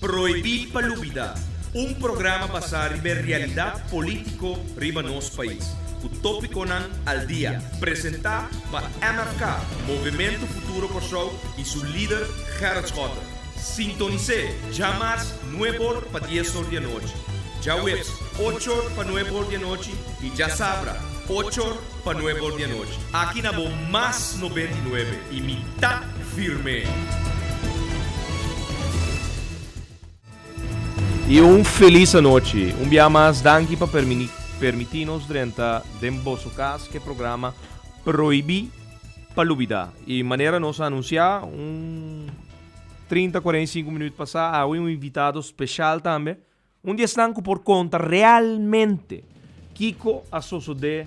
Prohibí pa Lubidá, un programa basá riba e realidat polítiko riba nos pais, ku tópikonan al dia, presentá pa MFK, Movementu Futuro Kòrsou, i su lider Gerrit Schotte. Sintonis'é djamars nueb'or pa dies'or di anochi, djaweps och'or pa nueb'or di anochi i djasabra och'or pa nueb'or di anochi. Aki na bo Mas 99 i mi ta firme! I un felis anochi. Un bia mas danki pa permití nos drenta den boso kas ku e programa Prohibí pa Lubidá. I manera nos a anunsiá un 30, 45 minüt pasá awe un invitado speshal tambe. Un di esnan ku por konta realmente kiko a sosodé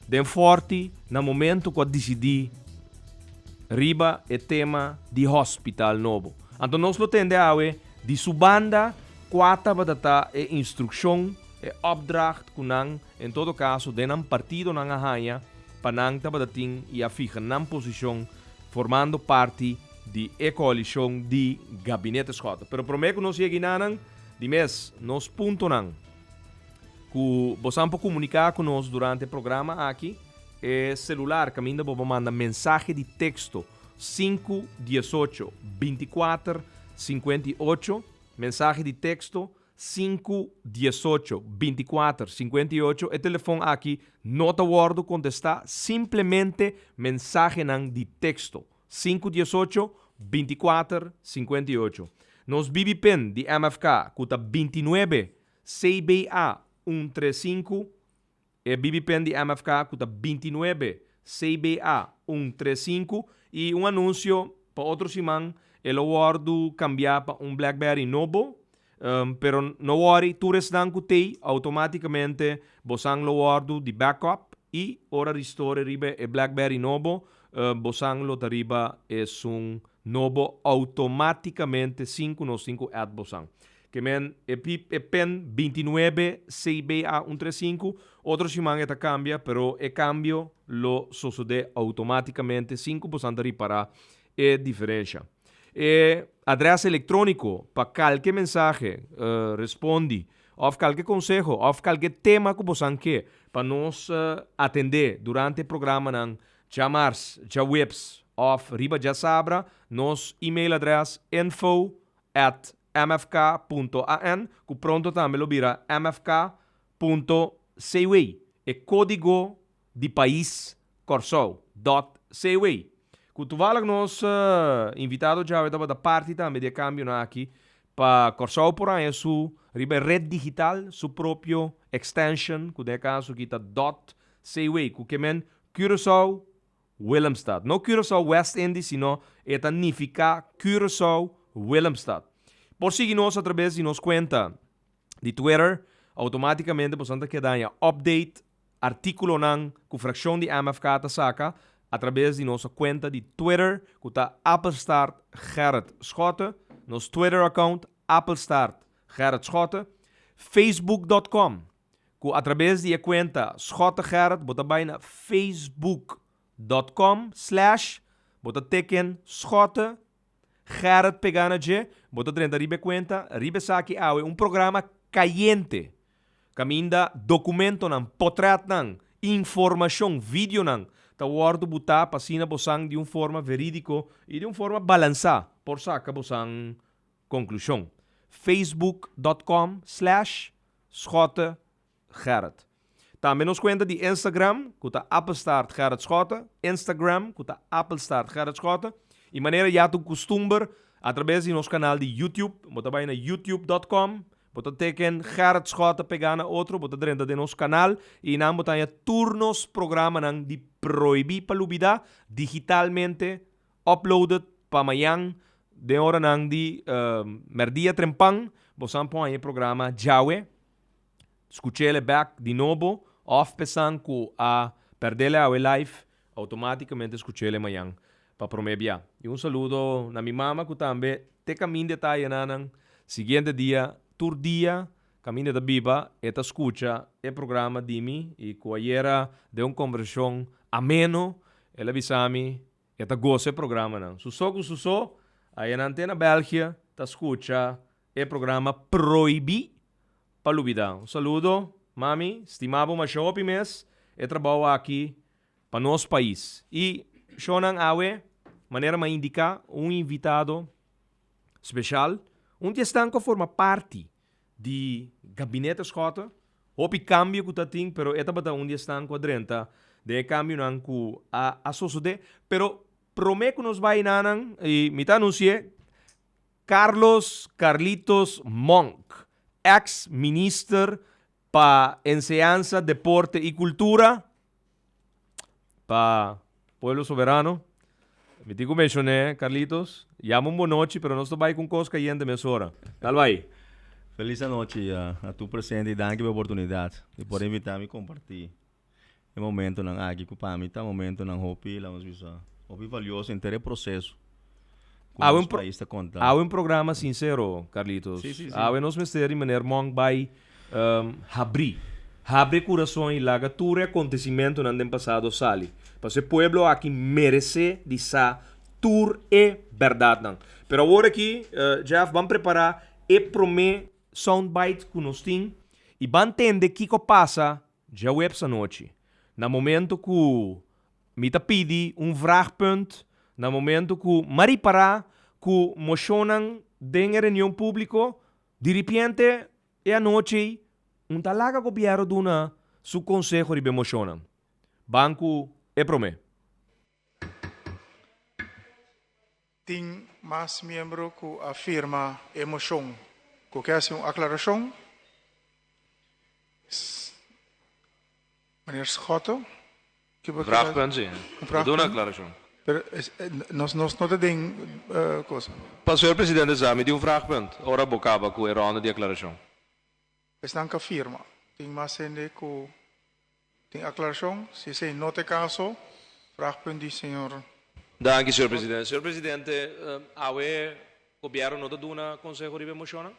den Fòrti na momentu ku a disidí riba e tema di hospital nobo. Anto nos lo tende awe di su banda kua tabata ta e instrukshon, e opdracht ku nan en todo kaso den nan partidonan a haña pa nan tabata tin i a fiha nan posishon formando parti di e koalishon di Gabinete Schotte. Pero promé ku nos yega inanan, Di mes, nos puntonan ku bosan por komuniká ku nos durante e programa aki, e selular kaminda bo por manda mensahe di teksto sinku diesocho bintikuater 58, mensahe di teksto sinku diesocho bintikuater 58, e telefon aki no ta wòrdu kontestá, simplemente mensahenan di teksto Sinku 18, 24, 58. Nos BB pin di MFK ku ta 29 CBA un tres sinku. E BB pin di MFK ku ta 29 CBA un tres sinku. I un anunsio pa otro siman e lo wòrdu kambiá pa un Blackberry nobo. Pero no wòri, tur esnan ku t'ei outomátikamente bosan lo wòrdu di backup i ora restore riba e Blackberry nobo, bosan lo ta riba esun nobo outomátikamente sin ku nos tin ku add bosan. Ke men e e pen 29 CBA un tres sinku, otro siman e ta kambia, pero e kambio lo sosodé outomátikamente sin ku bosan ta ripará e diferensha. E adres elektróniko pa kalke mensahe, respondi, òf kalke konseho òf kalke tema ku bosan ke pa nos atendé durante e programanan djamars, djaweps òf riba djasabra, nos email adres info at mfk punto an ku pronto tambe lo bira mfk punto cw, e kódigo di pais Kòrsou dot cw. Ku tuvallig nos invitado djawe tabata parti tambe di e kambionan aki pa Kòrsou por haña su riba e red digital su propio extension ku den e kaso aki ta dot cw ku ke men Curaçao Willemstad. No Curaçao West Indies sino e ta nifiká Curaçao Willemstad. Por sigui nos atrabes di nos kuenta di Twitter automátikamente boso ta keda haña update Artíkulonan ku frakshon di MFK ta saka atrabes di nos kuenta di Twitter ku ta Appelstart Gerrit Schotte, nos Twitter account Appelstart Gerrit Schotte, Facebook dot com ku atrabes di e kuenta Schotte Gerrit bo ta bai na Facebook dot com slash bo ta teken Schotte Gerrit pega na dje, bo ta drenta riba e kuenta, riba esaki awe un programa kayente Kaminda dokumentonan, potrètnan, informashon, videonan ta wòrdu butá pa asina bosan di un forma verídiko i di un forma balansá por saka bosan konklushon. Facebook dot com slash Schotte Gerrit. Tambe nos kuenta di Instagram ku ta Appelstaart Gerrit Schotte, Instagram ku ta Appelstaart Gerrit Schotte. I manera ya ta un kustumber atrabes di nos kanal di YouTube, bo ta bai na youtube dot com Bo ta teken Gerrit Schotte pegá na otro, bo ta drenta den nos kanal i nan bo ta haña tur nos programanan di Prohibí pa Lubidá digitalmente uploaded pa mañan den oranan di mèrdia trempan. Bo san por haña e programa djawe, skuch'el e bèk di nobo òf p'esan ku a pèrdel e awe live outomátikamente skuch'el e mañan pa promé bia. I un saludo na mi mama ku tambe te kaminda e ta ayena nan siguiente dia tur dia kaminda e ta biba e ta skucha e programa di mi i ku ayera den un kombersashon ameno el a bisa mi e ta gosa e programanan. Su so ku su so ayenan te na Belgia ta skucha. e programa Prohibí pa Lubidá. Un saludo, mami, stima bo masha hopi mes e trabou aki pa nos pais. I shownan awe, manera mi a indiká, un invitado speshal, un di esnan ku a forma parti di Gabinete Schotte. Hopi kambio ku ta tin, pero e tabata un di esnan ku a drenta den e kambionan ku a a sosodé. Pero promé ku nos bai nanan, i mi ta anunsi'é, Carlos Carlitos Monk, eks minister pa Enseñansa, Deporte i Kultura, pa Pueblo Soberano. Mi tin ku menshoné, Carlitos, yama un bonochi, pero nos ta bai ku un kos kayente mesora. Dal bai. Felis anochi a tur presente i danki pa e oportunidat di por invitá mi kompartí e momentonan aki ku pa mi ta momentonan hopi, laga nos bisa, hopi valioso henter e proseso ku nos pais ta konta. Awe un programa sinsero, Carlitos. Sí, sí, sí. Awe nos mester di meneer Monk bai Habrí. Habri e kurason i laga tur e akontesimentunan den pasado sali. Pasobra e pueblo aki meresé di sa tur e bèrdatnan. Pero awor aki, Jeff, ban prepará e promé soundbite ku nos tin i ban tende kiko pasa djaweps anochi. Na momento ku mi ta pidi un vraagpunt, na momento ku m'a ripará ku moshonnan den e reunion públiko Diripiente e anochi ei un ta laga gobièrnu duna su konseho riba e moshonnan. Ban ku e promé. Tin mas miembro ku a firma e moshon ku ke hasi un aklarashon? Meneer Schotte, ki bo Vraag punt, sí. Un vraag Duna punt? aclaracion. Pero es, nos nos no ta den cosa. Pa señor presidente sa, mi tin un vraagpunt ora bo caba cu e ronda di aclaracion. Esnan cu a firma. Tin mas hende cu tin aclaracion? Si esey no ta e caso, vraagpunt di señor. Danki, señor presidente. Señor presidente, awe gobierno no ta duna conseho riba e mocionnan?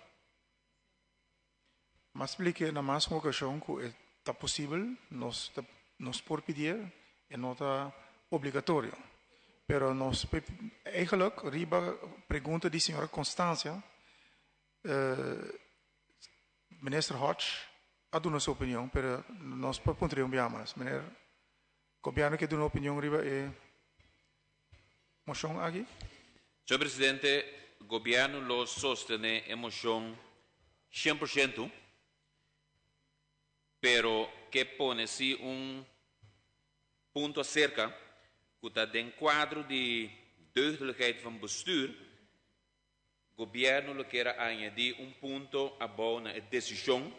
M'a spliké na mas un okashon ku e ta posibel, nos ta nos por pidié, e no ta obligatorio. Pero nos eigenlijk riba pregunta di señora Constancia, Minister Hodge a duna su opinion, pero nos por puntra un bia mas. Meneer, Gobierno ke duna opinion riba e moshon aki? Señor Presidente, Gobierno lo sostene e mocion 100%, pero ke pone si un punto acerca cu ta den cuadro di deugdelijkheid van bestuur, Gobierno lo kier a añadi un punto abou na e decision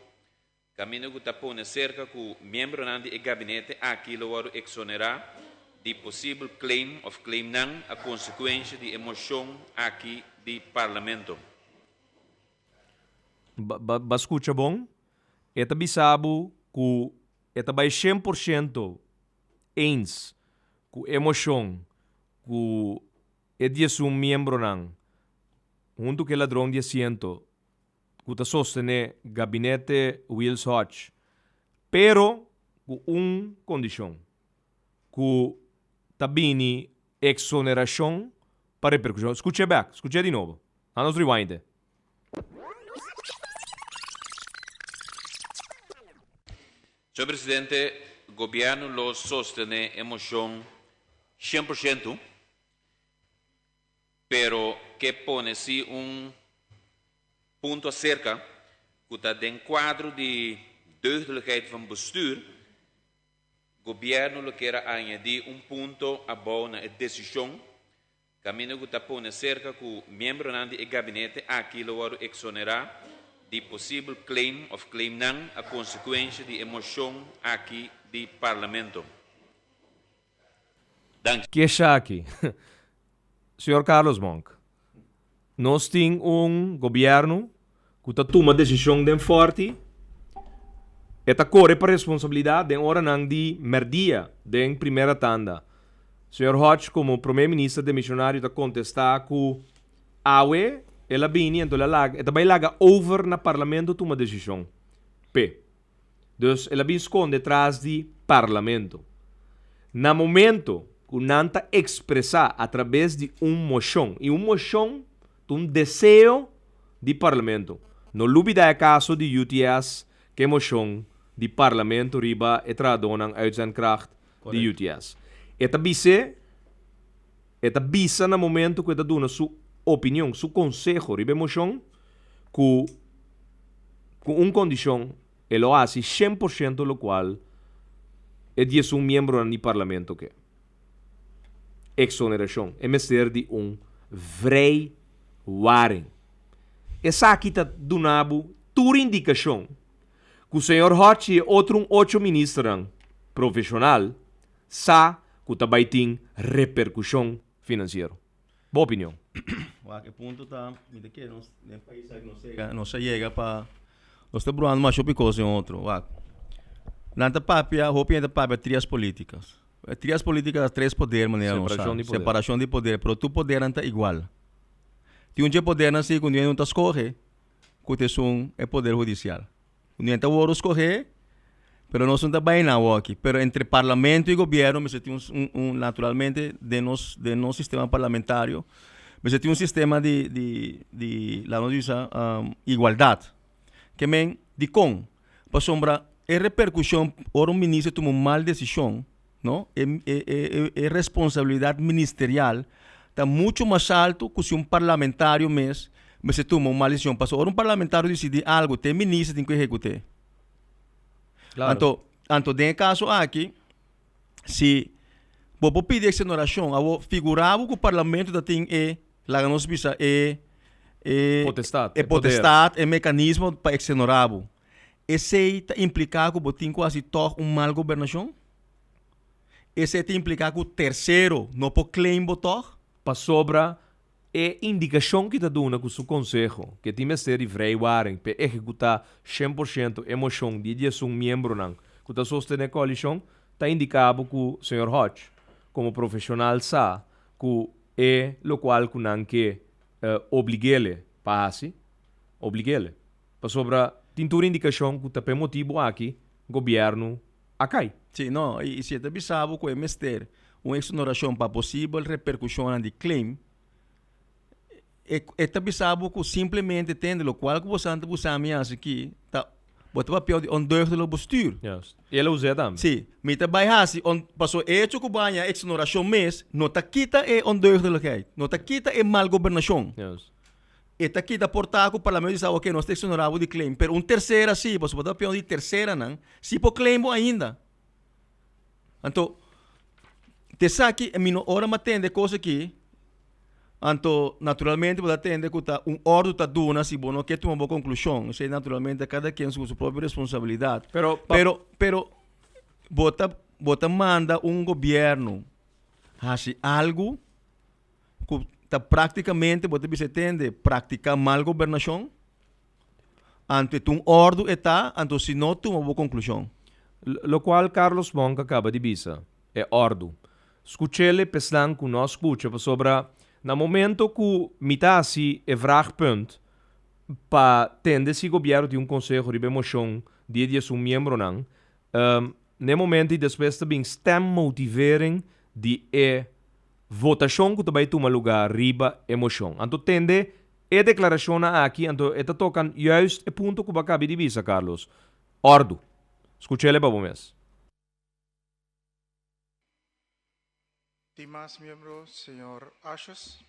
caminda cu ta pone cerca cu miembronan di e gabinete aki lo wordo exonera di posibel claim of claimnan a consecuencia di e mocion aki di Parlamento. Ba scucha bon, e ta bisa bo cu e ta bay 100% eens cu e mocion cu E 11 miembronan, huntu ku e ladron di asiento ku ta sostené gabinete Wiels Hodge, pero ku un kondishon, ku ta bini eksonerashon pa reperkushon. Skuch'é bèk, skuch'é di nobo. Nan nos rewind e. Señor Presidente, Gobierno lo sostene e mocion 100%, pero ke pone si un punto acerca cu ta den cuadro di deugdelijkheid van bestuur, Gobierno lo kier a añadi un punto abou na e decision Caminda cu ta pone cerca cu miembronan di e gabinete aki lo wordo exonera di posibel claim of claimnan a consecuencia di e mocion aki di Parlamento. Danki. Ke esaki? Señor Carlos Monk, nos tin un gobierno cu ta tuma decision den forti, e ta core pa responsabilidad den oranan di merdia den primera tanda. Señor Hodge como Prome Minister demisionario ta contesta cu awe el a bini anto el a laga, e ta bay laga over na Parlamento tuma decision p'e. Dus el a bin sconde tras di Parlamento. Na momento cu nan ta expresa a traves di un mocion, y un mocion ta un deseo. di Parlamento. No lubidá e kaso di UTS ku e moshon di Parlamento riba e trahadónan uitzendkracht di UTS. E ta bis'é, e ta bisa na momento ku e ta duna su opinion, su konseho riba e moshon, ku ku un kondishon e lo hasi 100% lokual e 11 miembronan di Parlamento ke. Eksonerashon. E mester di un vrijwaring. Esaki ta duna bo tur indikashon ku señor Hodge i e otro un ocho ministernan profeshonal sa ku ta bai tin reperkushon finansiero. Bo opinion? Wak, e punto ta, mi ta kere nos den pais aki nos yega, nos a yega pa, nos ta bruhando masha hopi kos den otro. Wak, nan ta papia, hopi hende ta papia trias politicas. E trias politicas ta tres poder manera nos sa. Separashon di poder. Separashon di poder, pero tur podernan ta igual. Tin un dje podernan si ku no ta skohe ku ta esun e poder hudisial. Ku ta wòrdu skohé, pero nos no ta bai na awoki. Pero entre parlamento i gobièrnu mester tin un un naturalmente den nos den nos sistema parlamentario mester tin un sistema di di di laga nos bisa igualdat. Ke men dikon? Pasobra e reperkushon ora un minister tuma un mal desishon no e e e e responsabilidat ministerial ta mucho mas alto ku si un parlamentario mes mester tuma un mal desishon. Pasobra ora un parlamentario disidí algu te minister tin ku ehekut'é. Claro. Anto anto den e kaso aki si bo por pidi eksonerashon awor figura bo ku parlamento ta tin e laga nos bisa e e Potestad, e e poder. potestad e mekanismo pa eksonerá bo. Esei ta impliká ku bo tin ku hasi tòg un mal gobernashon? Esei ta impliká ku tersero no por claim bo tòg? Pasobra e indikashon ki ta duna ku su konseho ke tin mester di vrijwaring p'e ehekutá 100% e moshon di e 11 miembronan ku ta sostené koalishon ta indiká bo ku señor Hodge komo profeshonal sa ku e lokual ku nan ke oblig'ele pa hasi, oblig'ele. Pasobra tin tur indikashon ku ta p'e motibu aki gobièrnu a kai. Sí, no, i si e ta bisa bo ku e mester un eksonerashon pa posibel reperkushonnan di claim, e e ta bisa bo ku simplemente tende lokual ku bosan ta busa mi hasi aki ta bo ta papia di ondeugdelijk bestuur. Juist. I el a us'é tambe. Sí, mi ta bai hasi on paso e hecho ku bo haña eksonerashon mes no ta kita e ondeugdelijkheid, no ta kita e mal gobernashon. Juist. E ta kita por ta ku parlamento di sa oke nos ta exonerá bo di claim pero un tersera si pasobra bo ta papia di terseranan si por claim bo ainda. Anto te esaki mi no ora mi a tende e kos aki anto naturalmente bo ta tende ku ta un òrdu ta duna si bo no ke tuma bo konklushon esei naturalmente kada ken ku su propio responsabilidat Pero pa pero pero bo ta bo ta manda un gobièrnu hasi algu ku ta práktikamente bo ta bisa e tende praktiká mal gobernashon, anto e ta un òrdu e ta, anto si no tuma bo konklushon. Lokual Carlos Monk a kaba di bisa, e òrdu. Skuch'el p'esnan ku no a skucha pasobra na momento ku mi ta hasi e vraagpunt pa tende si gobièrnu tin un konseho riba e moshon di e 11 miembronan, n'e momento i despues ta bin stemmotivering di e Votashon ku ta bai tuma lugá riba e moshon. Anto tende e deklarashonnan aki, anto e ta toka juist e punto ku bo a kabi di bisa, Carlos. Òrdu. Skuch'el pa bo mes. Tin mas miembro, señor Asjes.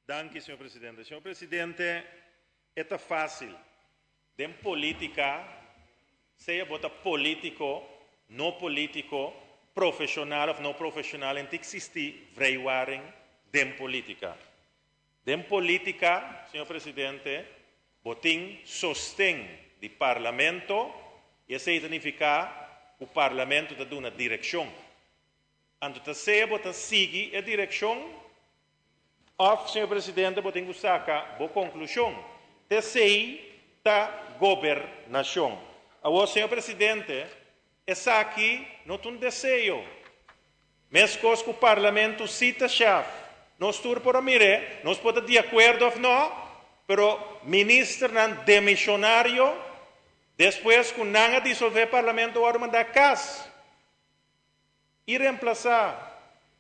Danki, señor presidente. Señor presidente, e ta fácil. Den política, sea bo ta político, no político, profesional of no profesional, en ta existi vrijwaring den política. Den política, señor presidente, bo tin sosten di parlamento y esey ta nifica cu parlamento ta duna direccion. Anto ta sea bo ta sigui e direccion Of, señor presidente, bo tin cu saca bo conclusion. T'esey ta gobernacion. Awor, señor presidente, esaki no ta un deseo. Mescos cu Parlamento si ta shaf. Nos tur por a mir'é, nos por ta di acuerdo of no, pero ministernan demisionario, despues cu nan a disolve Parlamento, worde manda cas. I remplasá.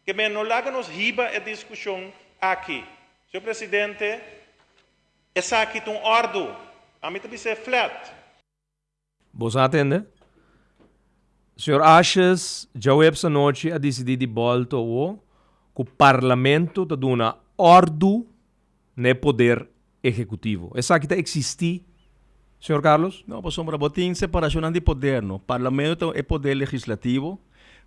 Ke men no laga nos hiba e diskushon aki. Señor Presidente, Esaki ta un òrdu. Ami ta bis'é flat. Boso a tende? Señor Asjes djaweps anochi a disidí di bòlta awo ku Parlamento ta duna òrdu na e poder ehekutivo. Esaki ta eksistí, señor Carlos? No, pasobra bo tin separashonnan di poder, no. Parlamento ta e poder legislativo,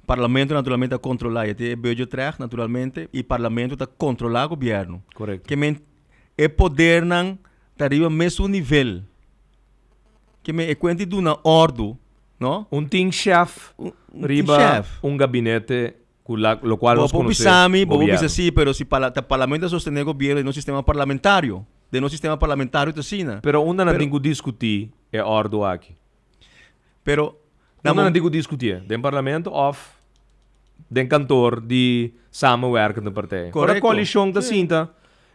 Parlamento naturalmente ta kontrolá, e tin e budgetrecht naturalmente, i Parlamento ta kontrolá gobièrnu. Korekto. Ke men e podernan ta riba mesun nivel. Ke men e kuenta di duna òrdu, no? Un tin shèf riba un gabinete ku la lokual nos Bo por konosé bisa mi, bo por bisa gobièrnu. si, pero si parla ta parlamento ta sostené gobièrnu den nos sistema parlamentario. Den nos sistema parlamentario ta asina. Pero unda nan Pero tin ku diskutí e òrdu aki? Pero na Unda mom nan tin ku diskutié? Den parlamento òf den kantor di Samenwerkende Partij? Ora Korekto. koalishon ta Sí. sinta,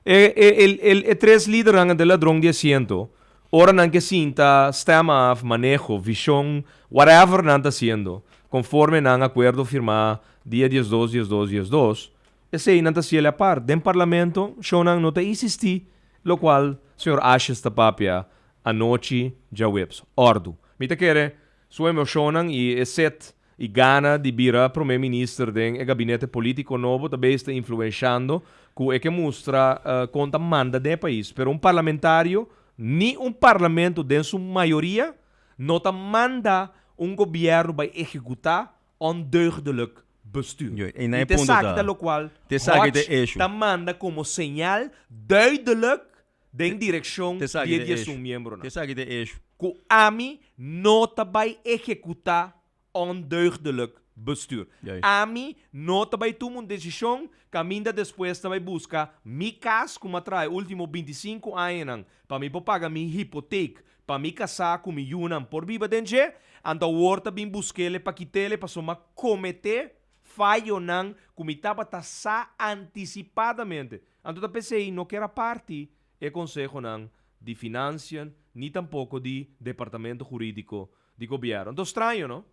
e e e e e tres lidernan den ladron di asiento, ora nan ke sinta stem af, maneho, vishon, whatever nan ta hasiendo, konforme nan akuerdo firmá dia 12, 12, 12, esei nan ta hasiel apart. Den parlamento shownan no ta isistí lokual señor Asjes ta papia anochi djaweps. Òrdu. Mi ta kere su emoshonnan i e set i gana di bira prome minister den e gabinete politico nobo ta bes ta influenciando cu e ke mustra con ta manda den e pais. Pero un parlamentario ni un parlamento den su mayoria no ta manda un gobierno bay ehecuta ondeugdelijk bestuur. Yo, e na Y e ta punto esaki ta. ta locual Ta esaki ta Hodge e issue. ta manda como señal duidelijk den direkshon Te di e esaki ta e diesun issue. miembronan. Te esaki ta e issue. Ku ami no ta bai ehekutá ondeugdelijk bestuur. Juist. Ami no ta bai tuma un desishon kaminda despues ta bai buska mi kas ku m'a traha e último bintisinku añanan pa mi por paga mi hipotek pa mi kasá ku mi yunan por biba den dje, anto awor ta bin busk'ele pa kit'ele pasobra m'a kometé fayonan ku mi tabata sa antisipadamente. Anto ta p'esei no kier a parti e konsehonan di Financiën ni tampoko di Departamento Hurídiko di Gobièrnu. Anto straño, no?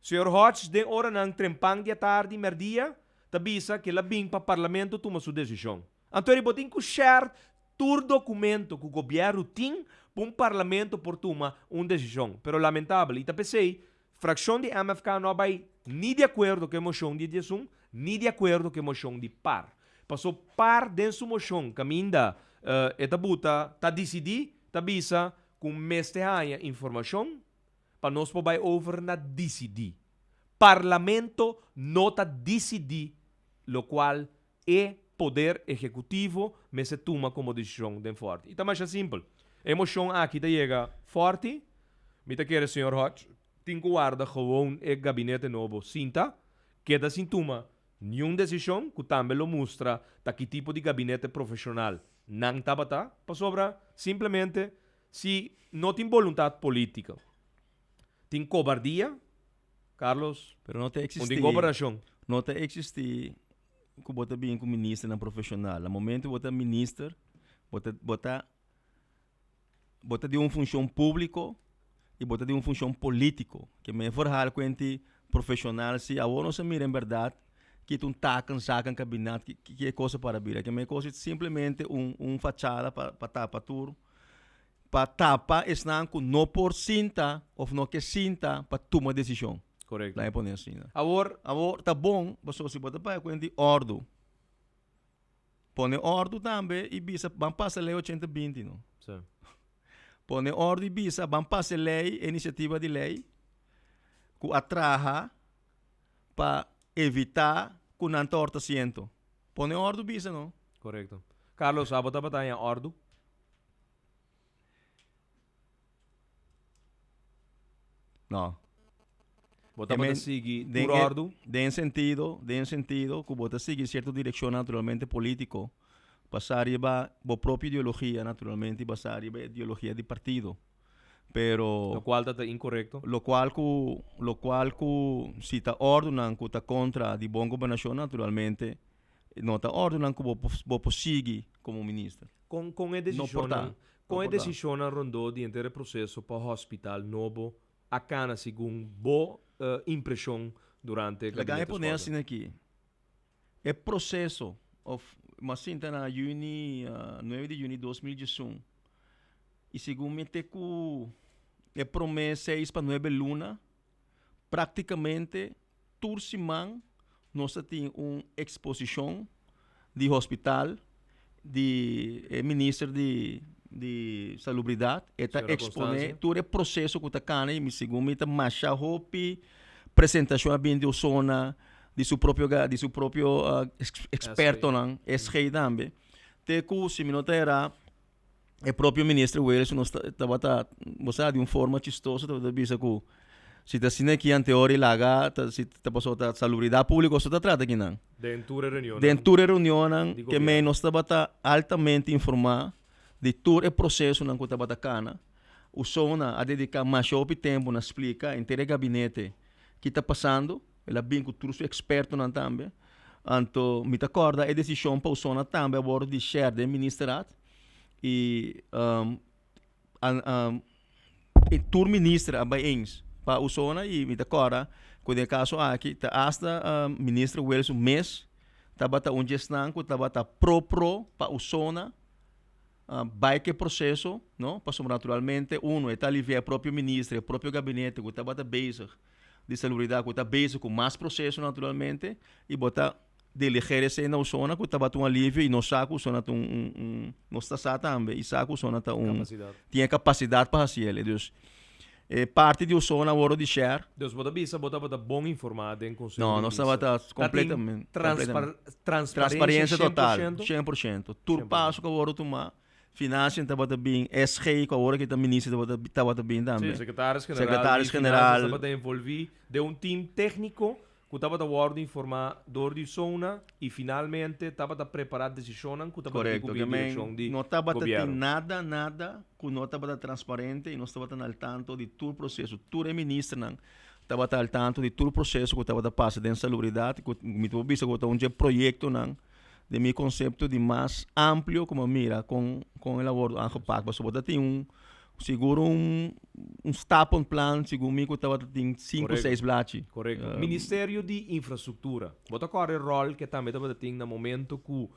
Señor Hodge den oranan trempan di atardi mèrdia ta bisa ku el a bin pa Parlamento tuma su desishon. Anto eri bo tin ku share tur dokumento ku gobièrnu tin pa un Parlamento por tuma un desishon. Pero lamentabel i ta p'esei Frakshon di MFK no a bai ni di akuerdo ku e moshon di 11 ni di akuerdo ku e moshon di par. Paso par den su moshon kaminda e ta buta ta disidí ta bisa ku mester haña informashon pa nos por bai over na disidí. Parlamento no ta disidí lokual e poder ehekutivo mester tuma komo desishon den Fòrti. I ta masha simpel. E moshon aki ta yega Fòrti. Mi ta kere señor Hodge tin ku warda gewoon e gabinete nobo sinta, keda sin tuma niun desishon ku tambe lo mustra ta ki tipo di gabinete profeshonal nan tabata, pasobra simplemente si no tin boluntat polítiko tin kobardia, Carlos, Pero no ta un eksistí, tin gobernashon. no ta eksistí ku bo ta bin ku ministernan profeshonal. Na momento bo ta minister, bo ta bo ta bo ta di un funshon públiko i bo ta di un funshon polítiko. Ke men verhaal ku hende profeshonal si awor nos a mira en bèrdat ki ta un taken zaken kabinet ki ki e kos a para bira. Ke men e kos simplemente un un fachada pa pa tapa tur pa tapa esnan ku no por sinta òf no ke sinta pa tuma desishon. Korekto. Laat mi pone asina. Awor. Awor ta bon pasobra si bo ta paga kuenta di òrdu, pone òrdu tambe i bisa ban pasa lei ochenta binti no. Sí. Pone òrdu i bisa ban pasa e lei, e inisiativa di lei ku a traha pa evitá ku nan ta òrta asiento. Pone òrdu bisa no. Korekto. Carlos, abo tabata haña òrdu? No. Bo tabata sigui tur ordu? Den sentido, den sentido ku bo ta sigui sierto direkshon naturalmente polítiko, basá riba bo propio ideologia naturalmente i basá riba e ideologia di partido. Pero. Lokual ta ta inkorekto? Lokual ku, lokual ku si ta ordunan ku ta kontra di bon gobernashon naturalmente no ta ordunan ku bo bo por sigui komo minister. Kon kon e No por ta. desishonnan No kon e por ta. desishonnan rondó di henter e proseso pa hospital nobo a kana segun bo impreshon durante Laga mi gabinete pone Schotten? asina aki. E proseso of mi a sinta na juni nuebe di juni 2011. I segun mi te ku e promé seis pa nuebe luna, práktikamente tur siman nos ta tin un eksposishon di hospital di e minister di di salubridat. E ta Señora eksponé Constancia. tur e proseso ku ta kana i mi segun mi ta masha hopi presentashon a bini di Osona, di su propio di su propio ekspertonan, SG tambe. Te ku si mi no ta erá e propio minister Wales nos tabata bo sa di un forma chistoso tabata bisa ku si ta asina aki anteor i laga ta si ta pasobra ta salubridat públiko so ta trata akinan. Den tur e reunionnan. Den tur e reunionnan Di ke men gobièrnu. nos tabata altamente informá di tur e prosesonan ku tabata kana. Usona a dediká masha hopi tempu na splika henter e gabinete ki ta pasando. El a bin ku tur su ekspertonan tambe. Anto mi ta kòrda e desishon pa Usona tambe a wòrdu di share den ministerat i i tur minister a bai eens pa Usona i mi ta kòrda ku den e kaso aki ta asta minister Wilson mes tabata un dje esnan ku tabata pro pro pa Usona bai ku e proseso no pasobra naturalmente uno e ta alivia e propio minister e propio gabinete ku tabata bezig di salubridat ku ta bezig ku mas proseso naturalmente i bo ta deleger esei na usona ku tabata un alivio i nos sa ku usona ta un un un nos ta sa tambe i sa ku usona ta un tin e kapasidat pa hasi el. Dus e parti di usona awor di share. Dus bo ta bisa bo tabata bon informá den Konseho No, di nos Minister. tabata Ta tin kompletamente transparensia transparensia shen por total, shento? 100%. Tur 100%. paso ku a wòrdu tumá Financiën tabata bin, SG ku awor aki ta minister tabata tabata bin tambe. Sí, sekretaris general Sekretaris di Finanzas general. tabata envolví den un team tékniko ku tabata wòrdu informá dor di Sona i finalmente tabata prepará desishonnan ku tabata tin Korekto, ku ke bin men direkshon di no tabata tin gobièrnu. nada nada ku no tabata transparente i nos tabata na al tanto di tur proseso. Tur e ministernan tabata al tanto di tur proseso ku tabata pasa den salubridat ku mi ta por bisa ku ta un dje proyektonan Den mi konsepto di mas amplio ku mi a mira kon kon el a wòrdu aangepak pasobra bo ta tin un sigur un un stappenplan segun mi ku tabata tin sinku Korekto. seis blachi. Korekto. Ministerio di Infrastruktura, bo ta kòrda e ròl ke tambe tabata tin na momento ku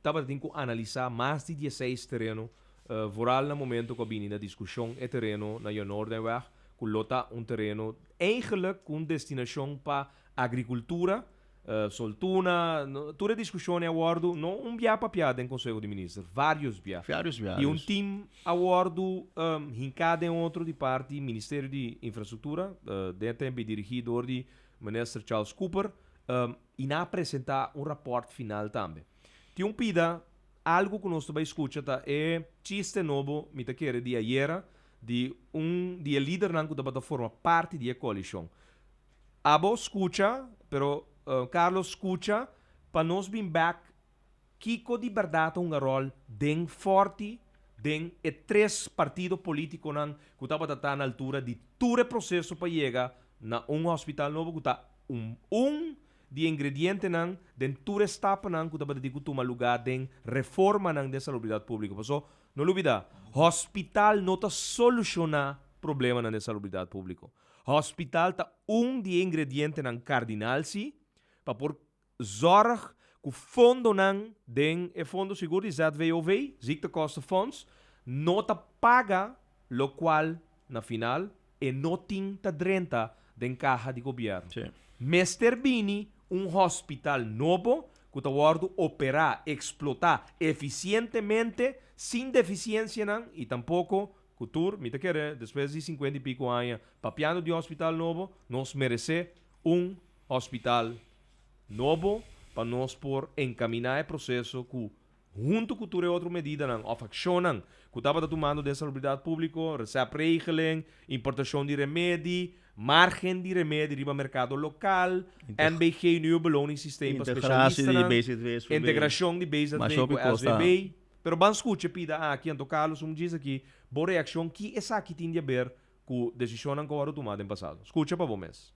tabata tin ku analisá mas di dieseis tereno, vooral na momento ku a bini na diskushon e tereno na Jonoordenweg ku lo ta un tereno eigenlijk ku un destinashon pa agrikultura, Soltuna, tur e diskushon a wòrdu no un bia papiá den Konseho di Minister, vários bia. Vários bia. I un tim a wòrdu hinká den otro di parti Ministerio di Infrastruktura, den e tempu dirigí dor di Minister Charles Cooper, i nan a presentá un rapòrt final tambe. Tin un pida, algu ku nos ta bai skucha ta e chiste nobo, mi ta kere di ayera, di un di e lidernan ku tabata forma parti di e koalishon. Abo scucha, pero Carlos scucha pa nos bin bek kico di berdad ta hunga rol den Forti den e tres partido politiconan cu tabata ta na altura di tur e proceso pa yega na un hospital nobo cu ta un un di e ingredientenan den tur e stapanan cu tabata tin cu tuma lugar den reformanan den salubridad publico. Paso no lubida, hospital no ta soluciona problemanan den salubridad publico. Hospital ta un di e ingredientenan kardinal si pa por zorg ku fondonan den e fondo sigur di ZVOV, Ziektekostenfonds, no ta paga lokual na final e no tin ta drenta den kaha di gobièrnu. Mester bini un hospital nobo ku ta wòrdu operá, eksplotá efisientemente sin defisiensianan i tampoko Ku tur, mi ta kere despues di sinkuenta i piko aña papiando di un hospital nobo, nos meresé un hospital nobo pa nos por enkaminá e proseso ku huntu ku tur e otro medidanan òf akshonnan ku tabata tumando den salubridat públiko, receptregeling, importashon di remedi, márgen di remedi riba merkado lokal, NBG, Nieuwe Beloningssysteem pa Integratie di spesialistanan, BZW, integrashon di BZW ku SVB. Pero ban scucha e pida aki, anto Carlos un djis aki bo reaccion ki esaki tin di haber cu decisionnan cu a worde tuma den pasado. Scucha pa bo mes.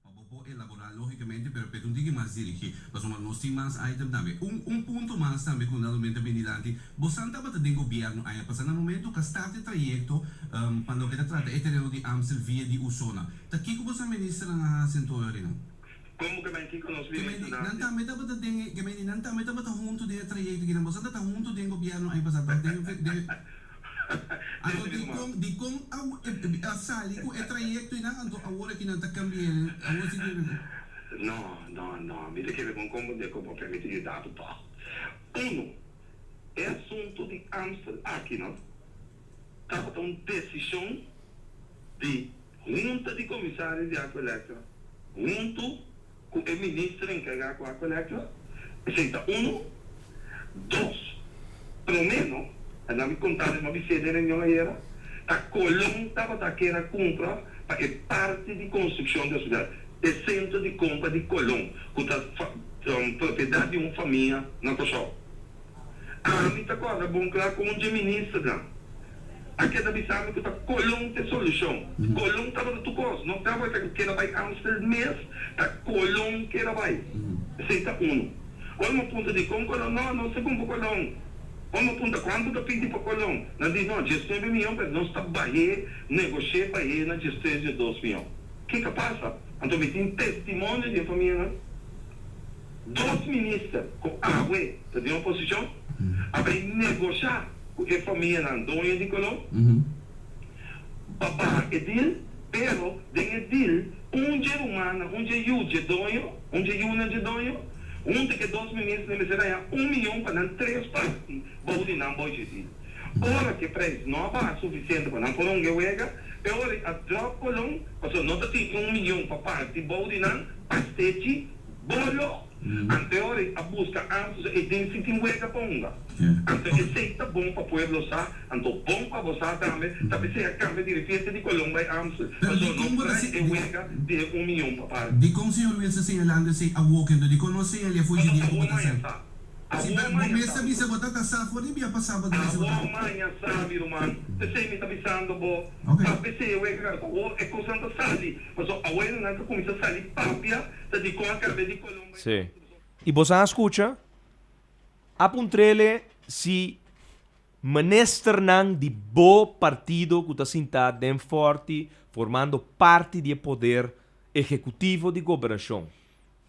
Pa bo por elabora logicamente pero p'e ta un tiki mas dirigi pasobra nos tin mas item tambe. Un un punto mas tambe cu naturalmente a bini dilanti, bosan tabata den gobierno aña pasa na momento cu a start e trayecto pa loke ta trata e tereno di Amstel via di Usona. Ta kico bosan ministernan a haci anto Rina? Komo ke men kiko nos Ke men di, minister nan tambe tabata den e, ke men di, nan tambe tabata huntu den e trayekto aki, nan boso tabata huntu den gobièrnu aña pasá, tabata den, den, anto dikon, dikon a, a sali ku e trayekto einan, anto awor aki nan ta kambi'é, awor si di. No, no, no, mi ta kere bon komprendé ku bo permití yuda bo tòg. Uno, e asuntu di Amstel aki no tabata un desishon di. Hunta di Komisario di Aqualectra huntu ku e minister enkargá ku Aqualectra, esei ta unu. Dos, promé no, a nan mi konta den mi a bis'é den reunion ayera, ta Colón tabata kier a kumpra pa e parti di konstrukshon di hospital, e sentro di kompra di Colón ku ta propiedat di un famia na Kòrsou. Ami ta kòrda bon kla ku un dje ministernan a keda bisa mi ku ta Colón ta e solushon. Colón tabata tur kos, no tabata ku keda bai Amstel mes, ta Colón keda bai. Esei ta unu. Ora mi a puntra dikon Colón, no, nos ta kumpra Colón. Ora mi a puntra kuantu ta pidi pa Colón, nan di no, diesnuebe mion, pero nos ta bah'é, negosh'é bah'é na diestres, diesdos mion. Kiko a pasa? Anto mi tin testimonio di e famianan. Dos minister ku awe ta den oposishon a bai negoshá ku e famianan doño di Colón pa baha e deal, pero den e deal un dje rumannan, un dje yu dje doño, un dje yunan dje doño, huntu ku e dos ministernan mester haña un miyon pa nan tres parti bou di nan bou dje deal. Ora ku e prijs no a baha sufisiente pa nan por hunga e wega, e ora a drop Colón pasobra no ta tin un miyon pa parti bou di nan pastechi. Bolo, anteor a busca antes e den si tin wega pa hunga. Anto esey ta bon pa pueblo sa, anto bon pa bo sa tambe, ta pesey a cambia di repente di Colón bay Amstel, Pero pasobra dikon no bo ta trae si e wega di e un miyon pa parti. Dikon señor Wilson señalando esey awor kendo dikon no señal'e for dje Pasobra dia ku bo awor ta maña sa? sa. Si, Awor pero bo maña mes sa ta mi bisa ruman. bo ta ta sa for di bia pasá bo ta bisa bo ta. Awor maña sa mi ruman. Pesey mi ta bisando bo, Ok. ta pesey e wega awor e cosnan ta sali. Pasobra awor nan ta cuminsa sali papia ta dicon a cambia di colon bay Sí. otro. I boso a skucha? A puntr'ele si ministernan di bo partido ku ta sintá den Fòrti formando parti di e poder ehekutivo di gobernashon,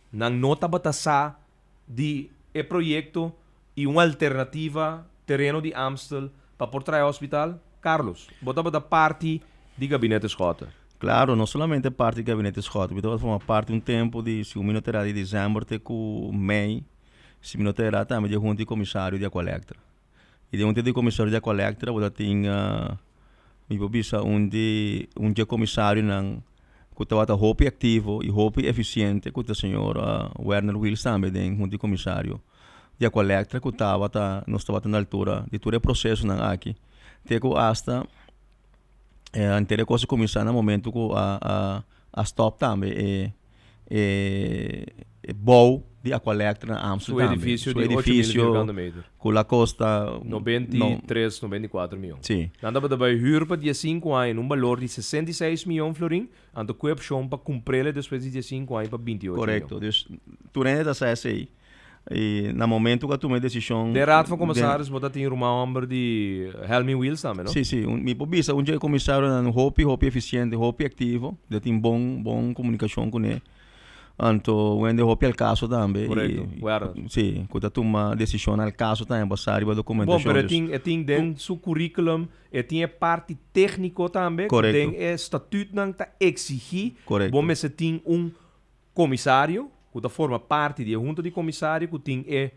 nan no tabata sa di e proyekto i un alternativa tereno di Amstel pa por traha hospital? Carlos, bo tabata parti di Gabinete Schotte. Claro, no solamente parti di Gabinete Schotte, mi tabata forma parti un tempo di, si mi no ta era di december te cu mei, si mi no ta era tambe di e hunta di comisario di Aqualectra. I den hunta di comisario di Aqualectra bo ta tin, mi por bisa un di un dje comisarionan cu tabata hopi activo y hopi eficiente cu ta señor Werner Wiels tambe den hunta di comisario di Aqualectra cu tabata, nos tabata na altura di tur e procesonan aki te cu hasta Henter e kos a kuminsá na momento ku a a a stòp tambe e e bou di Aqualectra na Amstel Su tambe. edifisio Su di ocho mil edifisio vierkante meter. ku la kosta 93, 94 mion. Sí. Nan tabata bai hür pa diesinku aña na un balor di 66 mion florin, anto ku e opshon pa kumpr'el despues di diesinku aña pa 28 mion. Korekto. Dus tur hende ta sa esei. I na momento ku a tuma e desishon. Den Raad van Commissaris bo ta tin ruman hòmber di Helmin Wiels tambe, no? Sí, sí. Mi por bisa un dje komisarionan hopi, hopi efisiente, hopi aktivo. Mi ta tin bon, bon komunikashon kuné. Anto un hende hopi al kaso tambe. Korekto, wèrdat. Sí, ku ta tuma desishon al kaso tambe basá riba dokumentashon. Bon, pero e tin, e tin den su curriculum, e tin e parti tékniko tambe. Korekto. Ku den e statutnan ta eksigí. Korekto. Bo mester tin un Komisario, ku ta forma parti di e hunta di komisario ku tin e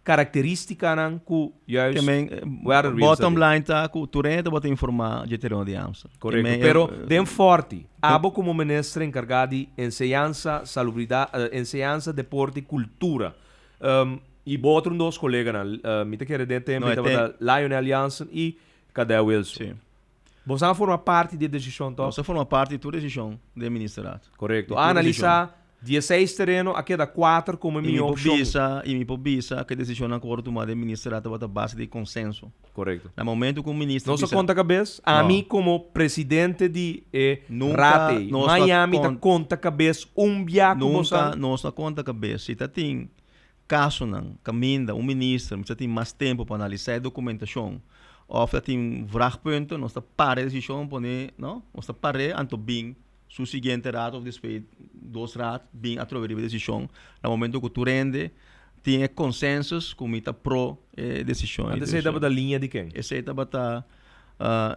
karakteristikanan ku juist Ke men, Werner Wiels ta bottom di. line ta ku tur hende tabata informá dje tereno di Amstel. Ke Korekto. men, Pero den Forti, abo komo minister enkargá di enseñansa, salubridad, enseñansa, deporte i kultura, i bo otro dos koleganan, mi ta kere den e tempu No, e tabata Lionel Jansen i Cadel Wilson. Sí. Boso a forma parti di e desishon tòg? Nos a forma parti di tur desishon den ministerat. Korekto. A analisá dieseis tereno, a keda kuater komo e mihó opshon. I mi por bisa ku e desishonnan ku wòrdu tumá den ministerat tabata base di konsenso. Korekto. Na momentu ku un minister Nos a bisa. konta kabes? Ami komo presidente di e raad ei, Miami ta konta kabes un bia ku boso a. Nunka nos no a konta kabes. Si ta tin Kasonan kaminda un minister mester tin mas tempu pa analisá e dokumentashon òf ta tin vraagpunten, nos ta para e desishon pone, no, nos ta par'é anto bin. Su siguiente raad of despues dos raad bin atrobe riba e desishon na momento ku tur hende tin e consensus ku mi ta pro e desishon. Anto esei tabata liña di ken? Esei tabata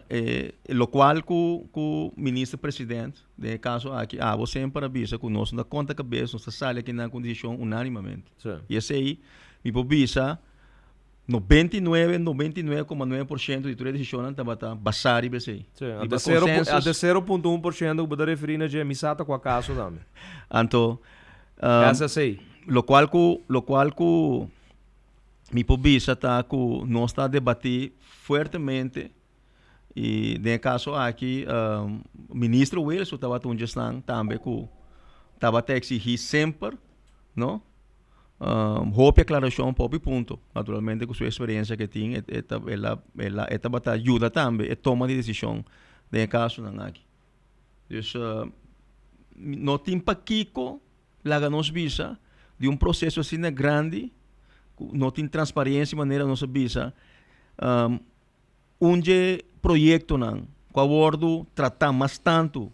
e lokual ku ku minister president den e kaso aki abo semper a bisa ku nos no ta konta kabes nos ta sali akinan ku un desishon unanimamente. I esei mi por bisa 99, 99,9% di tur e desishonnan tabata basá riba esei. Sí, Riba anto sero, konsensus. anto 0.1% ku bo ta referí na dje, mi sa ta kua kaso tambe. Anto, SSA. lokual ku, lokual ku mi por bisa ta ku nos ta debatí fuertemente i den e kaso aki Minister Wilson tabata un djesnan tambe ku tabata eksigí semper, no? Hopi aclaracion pa hopi punto. Naturalmente cu su experiencia que tin, e ta, el a, el a, e tabata yuda tambe e toma di decision den e casonan aki. Dus, no tin pakico laga nos bisa di un proceso asina grandi cu no tin transparencia manera nos a bisa. Un dje proyectonan cu a wordo trata mas tanto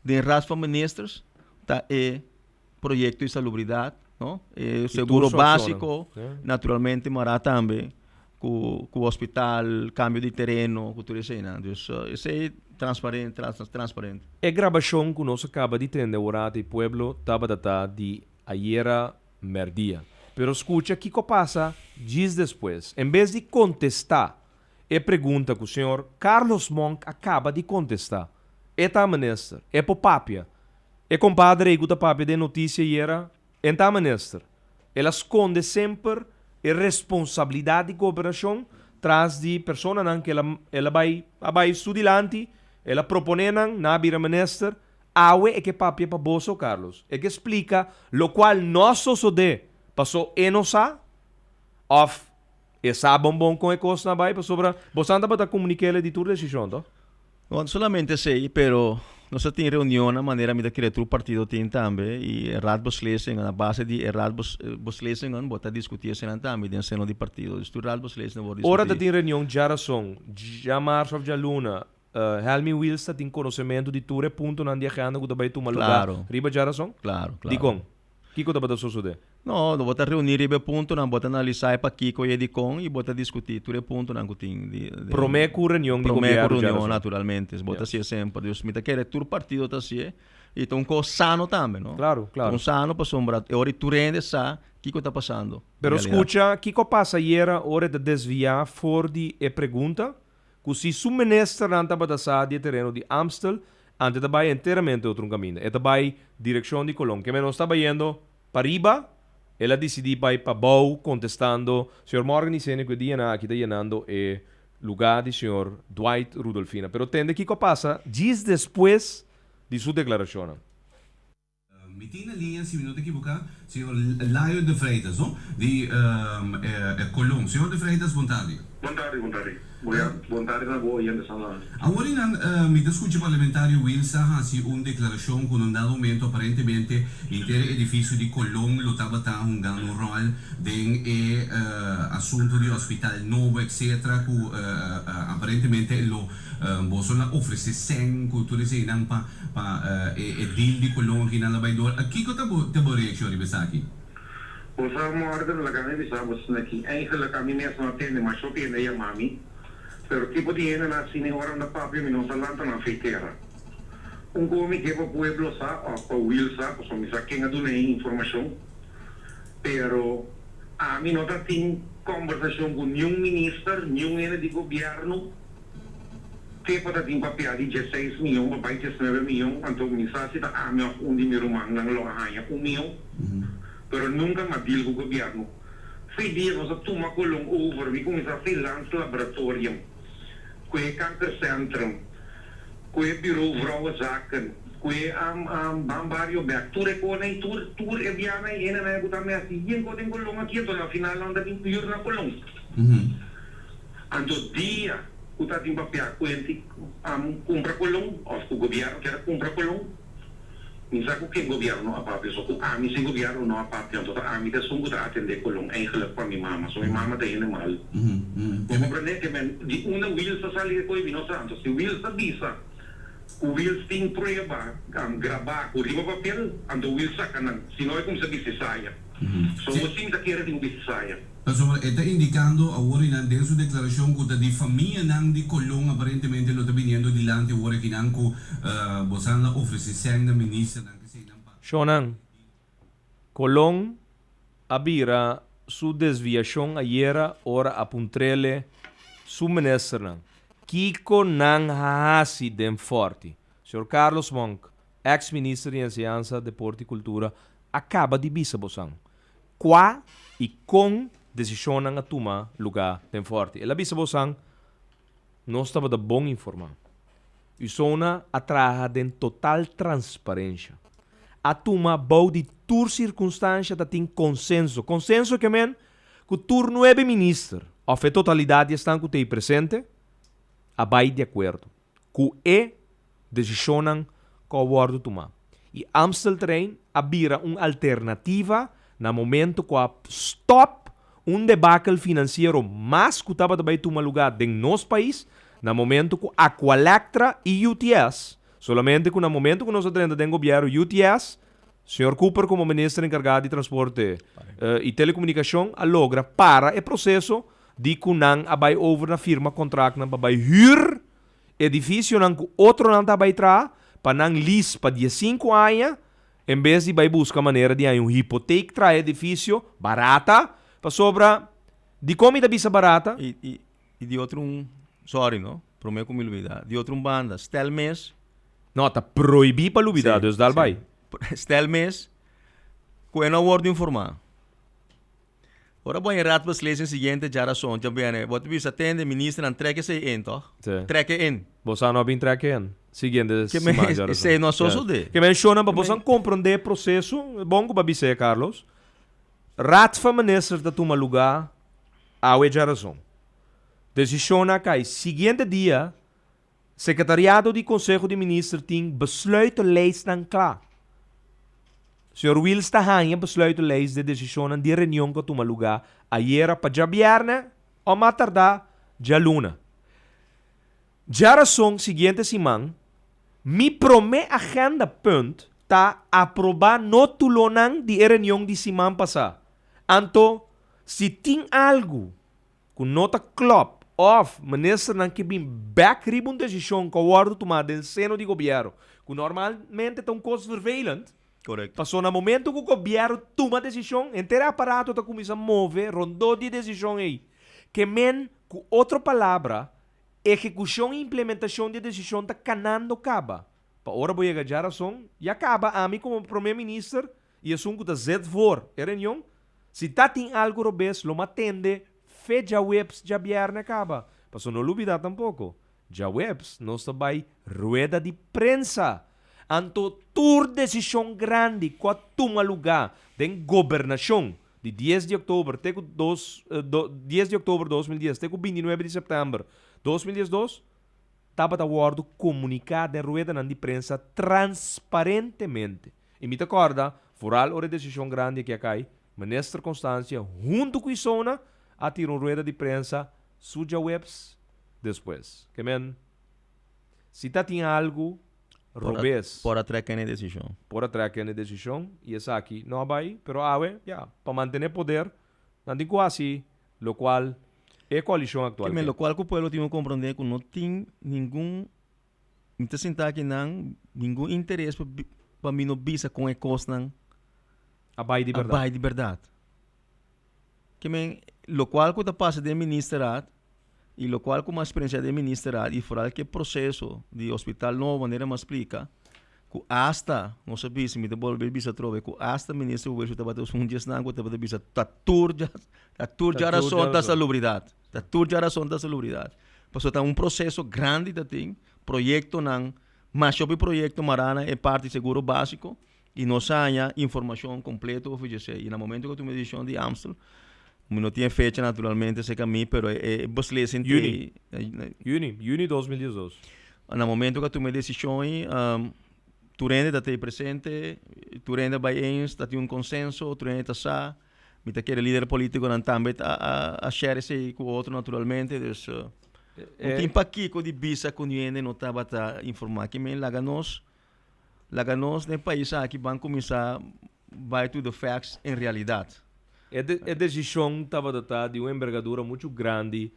den Raad van Ministers ta e proyecto di salubridad, no? E seguro basico, naturalmente mara tambe cu cu hospital, cambio di tereno, cu tur eseinan. Dus esey transparente, transparente. E grabacion cu nos a caba di tende awor di pueblo tabata ta di ayera Merdia. Pero scucha kico pasa djis despues. En bes di contesta e pregunta cu señor Carlos Monk a caba di contesta, e ta minister, e por papia. E compadre ey cu ta papia den noticia ayera, en ta minister. El a sconde semper e responsabilidad di gobernacion tras di personanan cu el a el a bay a bay su dilanti, el a propone nan, nan a bira minister, Awe e ke papia pa boso, Carlos. E ke splika lokual no a sosodé paso e no sa òf e sa bon bon kon e kosnan a bai pasobra bosan tabata komunik'é di tur desishon, toh? No solamente esei, pero nos a tin reunionnan manera mi ta kere tur partido tin tambe i e raadbeslissingen, a base di e raadbeslissingen bo ta diskutí esenan tambe den seno di partido. Dus tur raadbeslissingen wòrdu Ora ta diskutí. tin reunion djarason, djamars òf djaluna, Helmin Wiels ta tin konosementu di tur e puntonan di agenda ku ta bai tuma lugá riba djarason? Claro, claro. Dikon? Kiko tabata sosodé? No, bo ta reuní riba e puntonan, bo ta analisá e pakiko i e dikon i bo ta diskutí tur e puntonan ku tin di den. Promé ku reunion di Promé ku gobièrnu reunion, djarason. naturalmente. Bo ta hasié semper. Dus mi ta kere tur partido ta hasié i ta un kos sano tambe, no? Claro, claro. Ta un sano pasobra e ora tur hende sa kiko ta pasando. Pero skucha kiko a pasa ayera ora e ta desviá for di e pregunta Ku si su ministernan tabata sa di e tereno di Amstel, ante ta bai enteramente otro un kaminda. E ta bai direkshon di Colon. Ke menos ta bayendo pariba, el a disidí bai pabou kontestando señor Morgan Isenia ku e dianan aki ta yenando e lugá di señor Dwight Rudolfina. Pero tende kiko a pasa djis despues di su deklarashonnan. Mi tin na liña, si mi no ta ekiboká, señor Layo de Freitas, no? Di Colón. Señor de Freitas, bon tardi. Bon tardi, bon tardi. Bon tardi na bo oyentesan. Awor einan mi ta skucha Parlamentario Wiels a hasi un deklarashon ku na un dado momento aparentemente henter e edifisio di Colón lo tabata hungando un ròl den e asuntu di hospital nobo etcetera ku aparentemente lo Boso la ofresé sèn ku tur eseinan pa pa e deal di Colón aki nan la bai dor. Kiko ta bo ta bo reakshon riba esaki? Bo sa Morgan, laga mi bisa bo esaki, eigenlijk ami mes no a tende masha hopi hende a yama mi, pero tipo di hendenan asina e ora nan ta papia mi no sa lanta nan fei tera. Un koe mi ke pa pueblo sa of pa Will sa, pasobra mi sa ken a duna e informashon, pero ami no ta tin kombersashon ku niun minister, niun hende di gobièrnu, Kepa ta tin papia di dieseis miyon pa bai diesnuebe miyon, anto mi sa si ta ami of un di mi rumannan lo a haña un miyon, pero nunka m'a deal ku gobièrnu. Fei dia nos a tuma Colon over, mi kuminsá fei Landslaboratorium, ku e Kankercentrum, ku e Bureau Vrouwenzaken, ku e Ban Bario bek, tur e kos ei, tur tur e bianan ei hendenan ei ku ta mèsti yen kos den Colon aki, anto na final nan ta bin huur na Colon. Anto dia ku ta tin papia ku hende a kumpra kolon òf ku gobièrnu kier a kumpra kolon, mi sa ku ken gobièrnu a papia, so ku ami si gobièrnu no a papia, anto ta ami ta esun ku ta atendé kolon eigenlik pa mi mama, so mi mama ta hende malu. Bo komprendé? Ke men di unda Wiels a sali e koe mi no sa, anto si Wiels a bisa. Ku Wiels tin prueba grabá ku riba papel, anto Wiels saka nan, si no e kumsa bisti saya. So bo sin ta kere tin ku bisti saya. Pasobra e ta indikando awor i nan den su deklarashon ku ta di famianan di Colon aparentemente lo ta biniendo dilanti awor akinan ku bosan la ofresé sèn na ministernan keseinan pa. Shonnan, Colon a bira su desviashon ayera ora a puntrele su ministernan kiko nan a hasi den Forti. Señor Carlos Monk, ex minister di Enseñansa, Deporte y Cultura a caba di bisa bosan cua y con decisionnan a tuma luga den Forti. El a bisa bosan nos tabata bon informa. Usona a traha den total transparencia. A tuma bou di tur circunstancia ta tin consenso. Consenso ke men cu tur nuebe minister of e totalidad di esnan cu ta ey presente a bay di acuerdo cu e decisionnan cu a wordo tuma. Y Amsteltrein a bira un alternativa na momento cu a stop un debakel financiero mas cu tabata bay tuma lugar den nos pais na momento cu Aqualectra y UTS, solamente cu na momento cu nos a drenta den gobierno UTS, señor Cooper como minister encarga di transporte y telecomunicacion a logra para e proceso di cu nan a bay over na firma contractnan pa bay huur edificionan cu otronan ta bay traha pa nan lease pa diescinco aña En bes di bai buska manera di haña un hipotek traha edificio barata, pasobra dikon mi ta bisa barata? I, i, i di otro un, sorry no, prome ku mi lubida, di otro un banda, stel mes. No, ta prohibí pa lubida, Sí, dus dal sí. bai. Stel mes ku e no a wòrdu informá. Ora bo haña raadsbeslissing siguiente djarason dja bene, bo ta bisa tende ministernan trek esei in, toch? Sí. Trek e in. Bo sa no a bin trek e in siguiente Ke men siman djarason. esei no a sosodé. Ke menshonan pa bosan komprondé e proseso, bon ku bo a bis'é, Carlos. Raad van Minister ta tuma lugá awe djarason. Desishon a kai siguiente dia, Sekretariado di Konseho di Minister tin besluitenlijstnan kla. Señor Wiels ta haña besluitenlijst di e desishonnan di e reunion ku a tuma lugá ayera pa djabièrnè o mas tardá djaluna. Djarason siguiente siman, mi promé agendapunt ta aprobá notulonan di e reunion di siman pasá. Anto, si tin algu ku no ta klòp òf ministernan ke bin bèk riba un desishon ku a wòrdu tumá den seno di gobièrnu, ku normalmente ta un kos vervelend, Korekto. pasobra na momento ku gobièrnu tuma desishon, henter e aparato ta kuminsá move rondó di e desishon ei. Ke men, ku otro palabra, ehekushon i implementashon di e desishon ta kanando kaba. Pa ora bo yega djarason, ya kaba ami komo promé minister I esun ku ta zet voor e reunion, si ta tin algu robes lo matende fe djaweps djabièrnè kaba. Paso no lubidá tampoko, djaweps nos ta bai rueda di prensa. Anto tur desishon grandi ku a tuma lugá den gobernashon di dies di òktober te ku dos dies di òktober 2010 te ku bintinuebe di sèptèmber 2012, tabata wòrdu komuniká den ruedanan di prensa transparentemente. I mi ta kòrda, foral ora e desishon grandi aki a kai, Minister Constancia huntu ku Isona a tira un rueda di prensa su djaweps despues. Ke men, si ta tin algu robes. Por a trèk ene desishon. Por a trèk ene desishon i esaki no a bai, pero awe, ya, pa mantené poder, nan tin ku hasi lokual e koalishon aktual Ke men, ke. lokual ku pueblo tin ku komprondé ku no tin ningun Mi ta sinta aki nan ningun interes pa pa mi no bisa kon e kosnan A bai di a bèrdat. bai di bèrdat. Ke men lokual ku ta pasa den ministerat i lokual ku mi a eksperensiá den ministerat i foral ke proseso di hospital nobo manera mi a splika ku asta nos a bisa mi ta bolbe bisa atrobe ku asta minister Wilson tabata un di esnan ku tabata bisa ta tur ta tur djarason ta salubridat. Ta tur djarason ta salubridat. Pasobra ta un proseso grandi ta tin, proyektonan, masha hopi proyekto mará na e parti seguro básiko i nos a haña informashon kompleto over dje esei. I na momento ku a tuma e desishon di Amstel, mi no tin e fecha naturalmente serka mi, pero e beslissing te Yüni. Yüni, yüni 2012. Na momento ku a tuma e desishon ei, tur hende ta tei presente, tur hende a bai eens, ta tin un konsenso, tur hende ta sa. Mi ta kere lider politiconan tambe ta a share esey cu otro naturalmente, dus. No tin pakiko di bisa ku niende no tabata informá. Ke men laga nos, laga nos den pais aki ban kuminsá bai to the facts en realidat. E e desishon tabata ta di un embergadura muchu grandi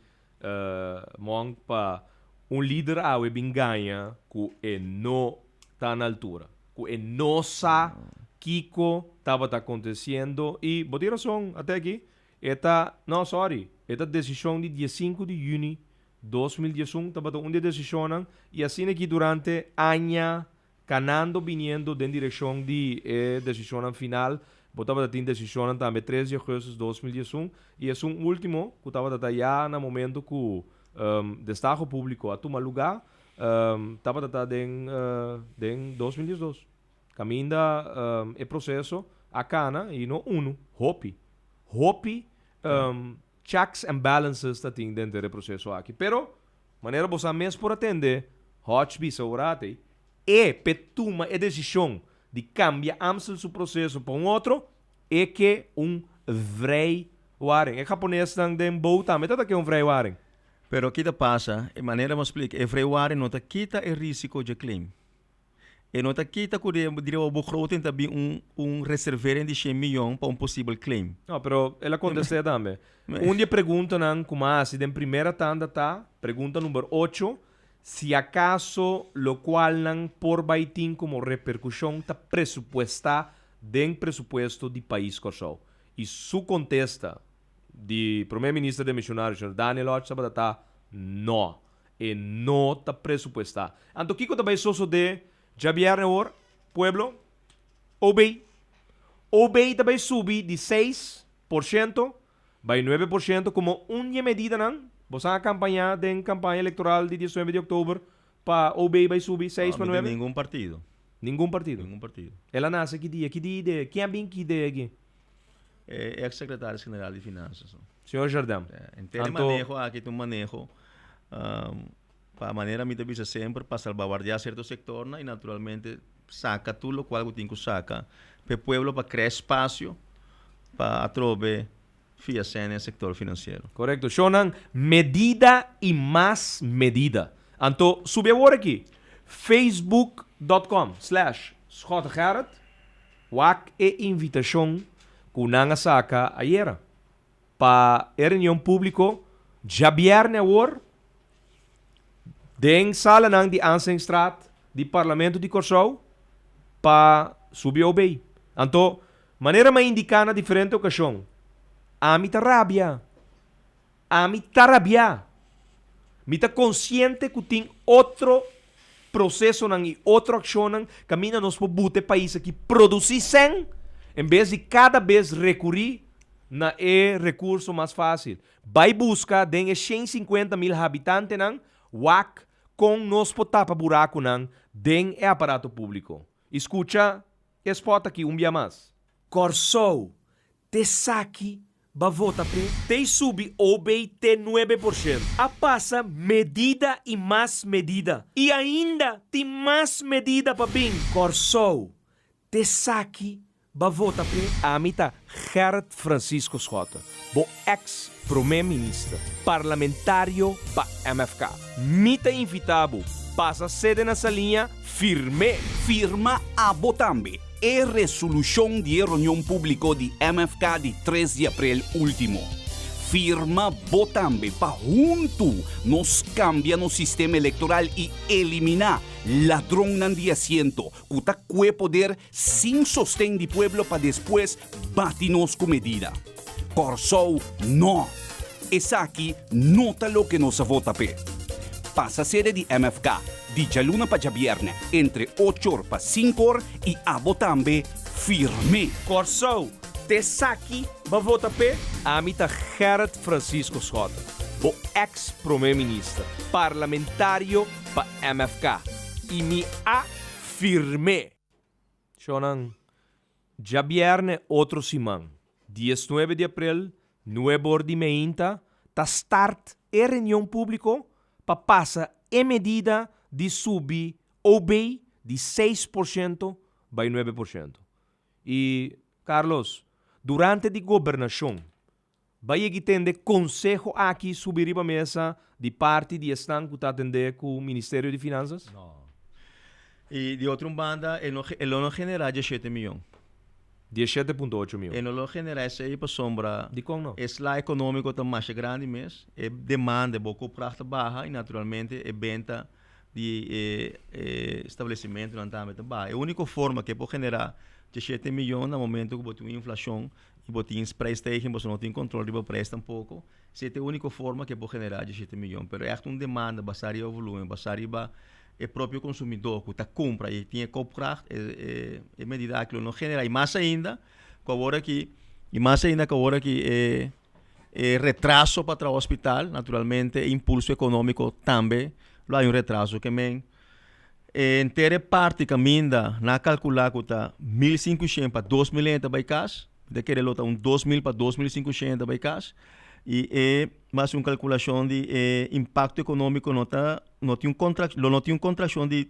Monk pa un lider awe bin gaña ku e no ta na altura, ku e no sa kiko tabata aconteciendo y bo tin razon ate aki, e ta, no sorry, e ta decision di diesinku di juni 2011 tabata un di e decisionnan y asina aki durante aña Kanando biniendo den direkshon di e desishonnan final, bo tabata tin desishonnan tambe tres di augustus 2011 i esun ultimo ku tabata ta ya na momento ku destaho publiko a tuma lugá tabata ta den den 2012. Kaminda e proseso a kana i no unu, hopi, hopi checks and balances ta tin denter e proseso aki. Pero Manera bo sa mes por a tende Hodge bisa ora atei, e p'e tuma e desishon di kambia Amstel su proseso pa un otro, e ke un vrijwaring. E japonesnan den bou tambe ta ta ke un vrijwaring. Pero ki ta pasa, e manera bo a splika, e vrijwaring no ta kita e risiko dje claim. E no ta kita ku den bo begroting ta bin un un reservering di shen miyon pa un posibel claim. No, pero el a kontest'é tambe. Un di e preguntanan ku m'a hasi den primera tanda ta, pregunta number ocho, si akaso lokualnan por bai tin komo reperkushon ta presupuestá den presupuesto di pais Kòrsou. I su kontesta di Prome Minister demisionario, señor Daniel Hodge tabata ta, No. E no ta presupuestá. Anto kiko ta bai sosodé djabièrnè awor, pueblo? OB. OB ta bai subi di 6% bai 9% komo un di e medidanan. Boso a kampañá den kampaña elektoral di 19 di òktober pa OB bai subi 6 pa No, mi 9? di ningun partido. Ningun partido? Ningun partido. El a nase ki dia? Ki dia idea? Ken a bin ki idea aki? E ex secretario general di Finanzas. Señor Jardin. Henter e maneho aki ta un maneho pa manera mi ta bisa semper pa salbaguardia cierto sectornan y naturalmente saca tur locual cu tin cu saca pa e pueblo pa crea espacio pa atrobe fia sene den sector financiero. Correcto. Shownan medida y mas medida. Anto subi awor aki facebook dot com slash schottegerrit wak e invitacion cu nan a saca ayera. Pa e reunion públiko djabièrnè awor den salanan di Ansenstraat di Parlamento di Kòrsou pa subi OB. Anto, manera mi a indiká na diferente okashon, ami ta rabia. Ami ta rabiá. Mi ta konsiente ku tin otro prosesonan i otro akshonnan kaminda nos por buta e pais aki produsí sèn en bes di kada bes rekurí na e rekurso mas fásil. Bai buska den e 150 mil habitantenan wak kon nos por tapa burakunan den e aparato públiko. I skucha e spòt aki un bia mas. Kòrsou T'esaki b'a vota p'e? T'ei subi OB te 9%. A pasa medida i mas medida. I ainda tin mas medida pa bin. Kòrsou, t'esaki b'a vota p'e? Ami ta Gerrit Francisco Schotte, bo eks Prome Minister, parlamentario pa MFK. Mi ta invita bo pasa sede na Saliña firm'é! Firma abo tambe e resolushon di e reunion públiko di MFK di 3 di aprel último. Firma bo tambe pa huntu nos kambia nos sistema elektoral i eliminá ladronnan di asiento ku ta kue poder sin sosten di pueblo pa despues bati nos ku medida. Kòrsou no! Esaki no ta loke nos a vota p'e. Pasa sede di MFK di djaluna pa djabièrnè entre ocho or pa sinku or i abo tambe firm'é! Kòrsou, t'esaki bo a vota p'e? Ami ta Gerrit Francisco Schotte, bo eks Prome Minister, parlamentario pa MFK i mi a firm'é! Shonnan, djabièrnè otro siman, 19 di aprel, nuebe or di meinta, ta start e reunion públiko pa pasa e medida di subi OB di 6% bai 9%. I, Carlos, durante di gobernashon. Bai yegi tende konseho aki subi riba mesa di parti di esnan ku ta atendé ku Ministerio di Finansas? No. I di otro un banda e no e lo no generá diesshete mion. 17.8 mion. E no lo generá esei pasobra Dikon no? e sla ekonómiko ta masha grandi mes, e demanda, e bo koopkracht ta baha i naturalmente e benta di e e establesimentonan tambe ta baha. E úniko forma ku e por generá diesshete mion na momento ku bo tin un inflashon i bo tin prijsstijging, boso no tin control riba prijs tampoco, si ta e unico forma cu e por genera diesisiete miyon. Pero echt un demanda basa riba volumen, basa riba e propio consumidor cu ta cumpra y tin e koopkracht, e e medida aki lo no genera. Y mas ainda cu awor aki, y mas ainda cu awor aki e e retraso pa traha hospital, naturalmente e impulso economico tambe lo hay un retraso. Ke men E henter e parti kaminda nan a kalkulá ku ta 1500 pa 2000 hende ta bai kas, mi ta kere lo ta un 2000 pa 2500 hende ta bai kas, i e mas un kalkulashon di e impakto ekonómiko no ta no tin un kontra lo no tin un kontrakshon di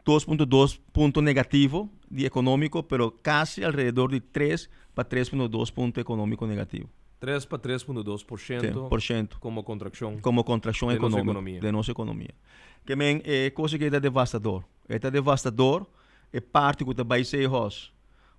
2.2 punto negativo di ekonómiko pero kasi alrededor di 3 pa 3.2 punto ekonómiko negativo. 3 pa 3.2 por shento Por shento. komo kontrakshon Komo kontrakshon den nos ekonómiko ekonomia. den nos ekonomia. Ke men e kos aki ta devastador. E ta devastador e parti ku ta bai Zeehuis.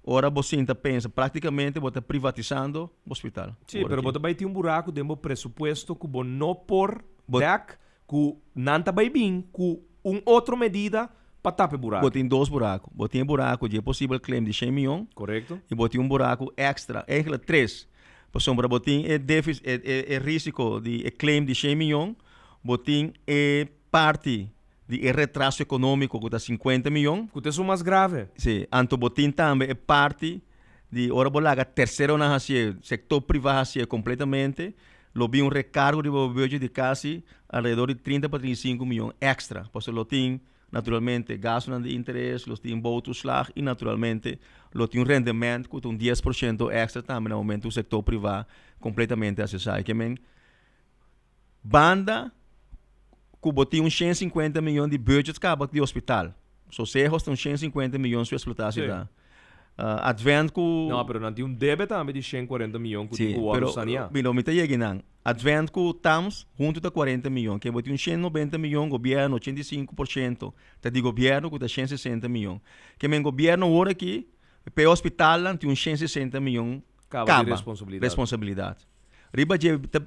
Ora bo sinta pensa, praktikamente bo ta privatisando bo hospital. Sí, pero bo ta bai tin un buraku den bo presupuesto ku bo no por dek ku nan ta bai bin ku un otro medida pa tapa e buraku. Bo tin dos buraku. Bo tin e buraku di e posibel claim di shen mion. Korekto. I bo tin un buraku èkstra, eigentlik tres. Pasobra bo tin e defi-, e risiko di e claim di shen mion. Bo tin e parti di e retraso ekonómiko ku ta 50 mion. Ku ta esun mas grave. Sí. Anto bo tin tambe e parti di ora bo laga terseronan hasié, sektor privá hasié kompletamente, lo bin un rekargo riba bo budget di kasi alrededor di 30 pa 35 mion èkstra. Pasobra lo tin naturalmente gastunan di interes, lo tin bouwtoeslag i naturalmente lo tin un rendement ku ta un 10 por shento èkstra tambe na momento ku sektor privá kompletamente hasi esaki. Ke men Banda ku bo tin un 150 miyon di budget kaba di hospital. So Sehos ta un 150 miyon su eksplotasi ta. Advent ku. No, pero nan tin un debe tambe di 140 miyon ku tin ku wòrdu saneá. Si, pero mi ta yega nan. Advent ku Tams huntu ta 40 miyon. Ke bo tin un 190 miyon, gobièrnu 85% ta di gobièrnu ku ta 160 miyon. Ke men gobièrnu awor aki pa e hospitalnan tin un 160 miyon kaba di responsabilidat. Responsabilidat. Riba dje ta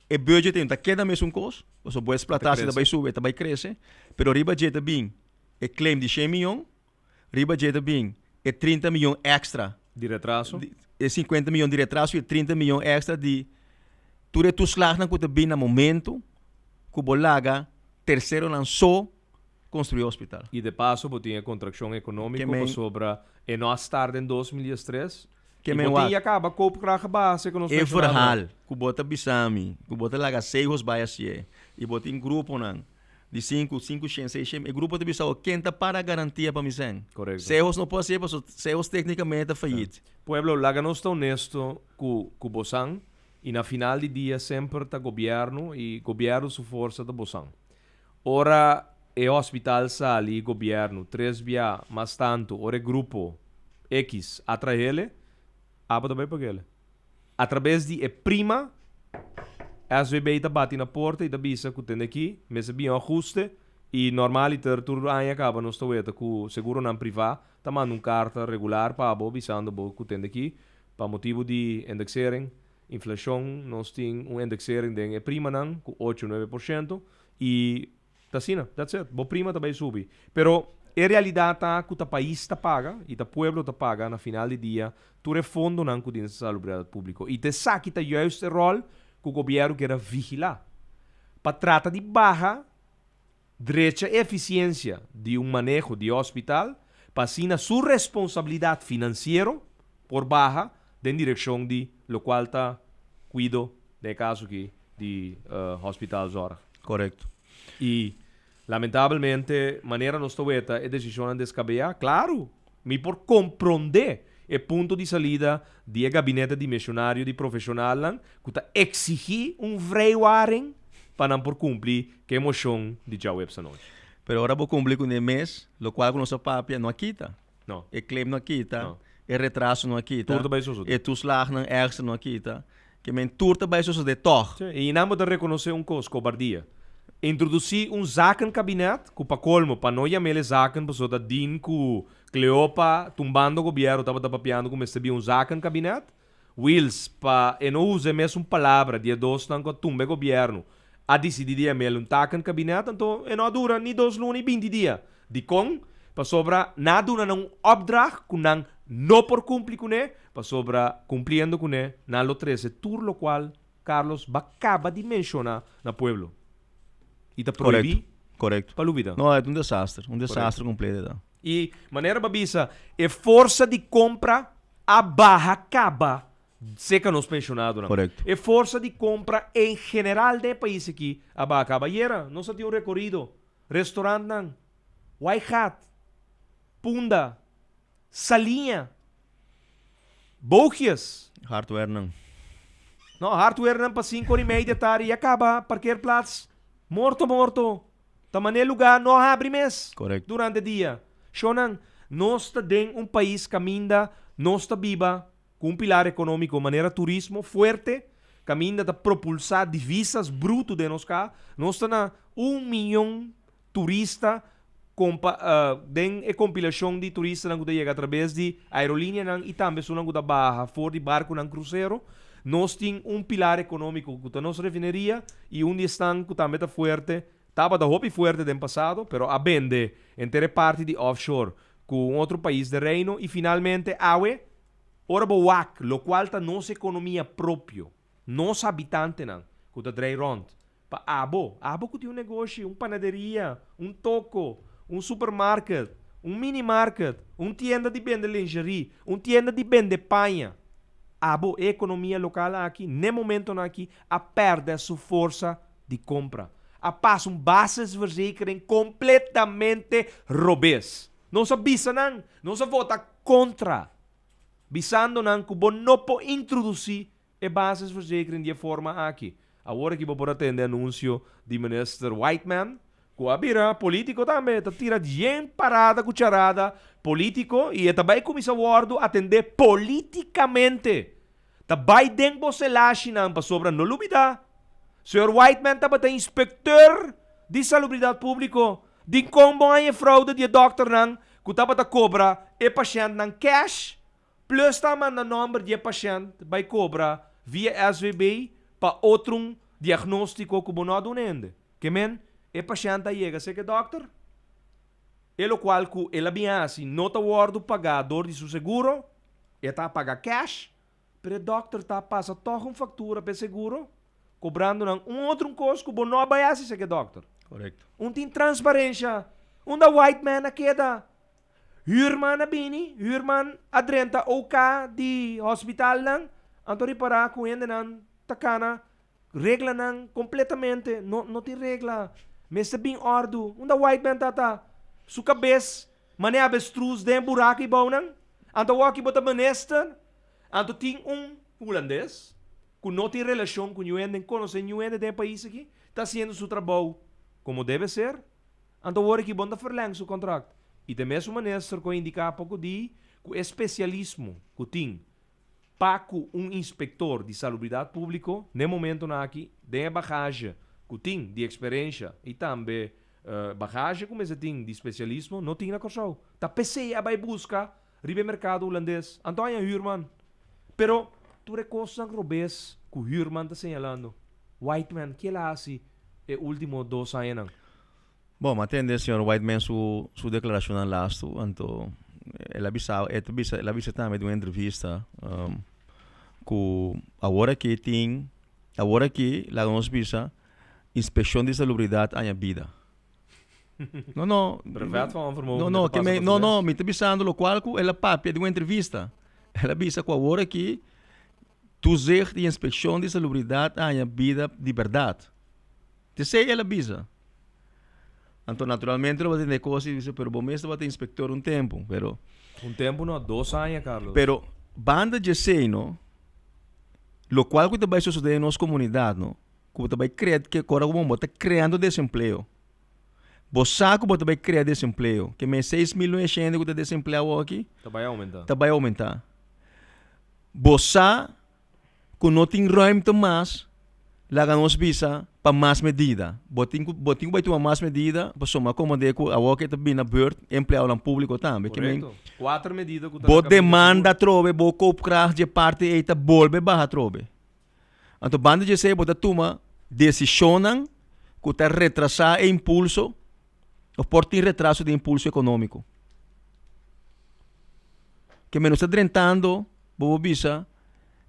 e budget ta keda mesun kos, pasobra bo eksplotasi ta bai subi, e ta bai krese, pero riba dje ta bin e claim di shen miyon, riba dje ta bin e 30 miyon extra. Di retraso. E 50 miyon di retraso i e 30 miyon extra di tur e toeslagnan ku ta bin na momento ku bo laga terseronan so konstruí hospital. I de paso bo tin e kontrakshon ekonómiko pasobra e no a start den 2013 Ke i men bo tin wak. ya kaba koopkracht base ku nos E menshonaba. verhaal ku bo ta bisa mi ku bo ta laga Sehos bai hasié i bo tin gruponan di sinku, sinku shen, seis shen, e grupo ta bisa bo ken ta para garantia pa mi sèn? Korekto. Sehos no por hasié pasobra Sehos téknikamente ta fayit. Pueblo, laga nos ta honesto ku ku bosan i na final di dia semper ta gobièrnu i gobièrnu su forsa ta bosan. Ora e hospital sali gobierno tres bia mas tanto ora e grupo X a trahele, abo ta bay pagele. A traves di e prima, SVB ta bati na porta y ta bisa cu tende aki mester bin un ahuste y normaliter tur aña caba nos ta weta cu seguronan priva ta manda un carta regular pa abo bisando bo cu tende aki pa motibo di indexering Inflashon, nos tin un indexering den e primanan ku ocho nuebe por shento i ta asina, that's it, bo prima ta bai subi. Pero e realidat ta ku ta pais ta paga i ta pueblo ta paga na final di dia tur e fondonan ku tin salubridat públiko. I ta esaki ta juist e ròl ku gobièrnu kier a vigilá pa trata di baha Drecha e eficiencia di un maneho di hospital pa asina su responsabilidad financiero por baha den direccion di locual ta cuido, den e caso aki, di hospitalzorg. Correcto. Y lamentablemente manera nos ta weta e decisionnan descabeya, claro, mi por compronde e punto di salida di e gabinete dimensionario di profesionalnan cu ta exigi un vrijwaring pa nan por cumpli cu e mocion di djaweps anochi. Pero ora bo cumpli cu ne mes, locual cu nos a papia no a kita. No. E claim no a kita, No. e retraso no a kita, Tur ta bay sosode. e toeslagnan extra no a kita. Ke men tur ta bai sosodé tòg. Sí, i nan bo ta rekonosé un kos, kobardia. Introdusí un zakenkabinet ku pa kolmo, pa no yam'el e zaken pasobra ta din ku Cleopa tumbando gobièrnu tabata papiando ku mester bia un zakenkabinet. Wiels, pa e no usa e mesun palabra di e dosnan ku a tumba e gobièrnu, a disidí di yam'el un takenkabinet, anto e no a dura ni dos luna i binti dia. Dikon? Pasobra nan a duna nan un opdracht ku nan no por kumpli kuné, pasobra kumpliendo kuné nan lo trese tur lokual Carlos ba kaba di menshoná na pueblo i ta prohibí Korekto. pa lubida. No, e ta un desaster, un desaster kompleto e ta. I manera bo a bisa, e forsa di kompra a baha kaba Seca nos pensionadonan. Correcto. E forsa di compra en general den e pais aki a baha caba. Ayera nos a tin un recorido. Restaurantnan, Waaigat, Punda, Saliña, Boogjes. Hardwarenan. No, hardwarenan pa cinco ora y media di tardi ya caba parkeerplaats morto morto. Ta manera lugar no habri mes Correcto. durante dia. Shownan, nos ta den un pais caminda nos ta biba Ku un pilar ekonómiko manera turismo fuerte, kaminda ta propulsá divisas brutu den nos ka, nos ta na un miyon turista kompa den e kompilashon di turistanan ku ta yega atrabes di aerolinianan i tambe esunnan ku ta baha for di barkunan krusero. Nos tin un pilar ekonómiko ku ta nos refineria i un di esnan ku tambe ta fuerte, tabata hopi fuerte den pasado, pero a bende henter e parti di offshore ku un otro pais den Reino i finalmente awe Ora bo wak lokual ta nos ekonomia propio, nos habitantenan ku ta drei rònt, pa abo, abo ku tin un negoshi, un panaderia, un toko, un supermarket, un minimarket, un tienda di bende lingerie, un tienda di bende paña, abo, e ekonomia lokal aki, n'e momentonan aki, a pèrdè su forsa di kompra. A pasa un basisverzekering kompletamente robes. Nos a bisa nan, nos a vota kontra, bisando nan ku bo no por introdusí e basisverzekering di e forma aki. Awor aki bo por a tende anunsio di Minister Whiteman, ku a bira polítiko tambe, ta tira yen parada ku charada polítiko i e ta bai kuminsá wòrdu atendé polítikamente. Ta bai den bo selashinan pasobra no lubidá, señor Whiteman tabata inspekteur di Salubridat Públiko. Dikon bo haña e fraude di e dòkternan ku tabata kobra e pashèntnan kèsh plus ta manda nòmber di e pashènt bai kobra via SVB pa otrun diagnóstiko ku bo no a duna hende? Ke men, e pashènt a yega serka e dòkter, e lokual ku el a bin hasi no ta wòrdu pagá dor di su seguro, e ta paga kèsh, pero e dòkter ta pasa tòg un faktura pa e seguro, Cobrando nan un otro un cos cu bo no a bay haci seke dokter. Correcto. Un tin transparencia. Unda white man a keda? Huurman a bini, huurman a drenta OK di hospitalnan, anto ripara cu hendenan ta cana reglanan completamente, no no tin regla. Mester bin ordu. Unda white man ta ta? Su cabes mane avestruz den buraco y bounan? Anto awor ki bo ta minister? Anto tin un Hulandes ku no tin relashon ku niun hende, konosé niun hende den e pais aki, ta hasiendo su trabou komo debe ser, anto awor aki bo no ta verleng su kontrakt. I ta e mesun minister ku a indiká poko di ku e spesialismo ku tin pa ku un inspektor di salubridat públiko n'e momentonan aki den e bagage ku tin di eksperensha i tambe bagage ku mester tin di spesialismo no tin na Kòrsou. Ta p'esei a bai buska Riba e merkado hulandes, anto haña hürman. Pero tur e kosnan robes ku hürman ta señalando, Whiteman, ke el a hasi e último dos añanan? Bon, m'a tende señor Whiteman su su deklarashonnan lastu, anto el a bisa, e ta bisa, el a bisa tambe den un entrevista ku awor aki tin, awor aki laga nos bisa inspekshon di salubridat haña bida. No, no. Brevet van onvermogen. No, no, que me, no, no, mi ta bisando locual cu el a papia den un entrevista. El a bisa cu awor aki toezicht y inspeccion di salubridad a haña bida di berdad. T'esey el a bisa. Anto naturalmente lo bo tende cos y bisa, pero bo mes tabata inspector un tempo, pero. Un tempo no, dos aña, Carlos. Pero banda djesey no, locual cu ta bay sosode den nos comunidad no, Ku bo ta bai krea ke ora ku bo ta kreando desempleo. Bo sa ku bo ta bai krea desempleo. Ke men 6 mil hende ku ta desempleá awoki. Ta bai oumentá. Ta bai oumentá. Bo sa. ku no tin ruimte mas, laga nos bisa, pa mas medida. Bo tin ku bo tin ku bai tuma mas medida pasobra komand'é ku awor ke ta bini na beurt empleadonan públiko tambe. Ke men Korekto. Kuater medida ku ta bo na kaminda demanda sigur. atrobe, bo koopkracht dje parti ei ta bolbe baha atrobe. Anto banda dje esei bo ta tuma desishonnan ku ta retrasá e impulso òf por tin retraso di impulso ekonómiko. Ke men nos ta drentando, bo por bisa,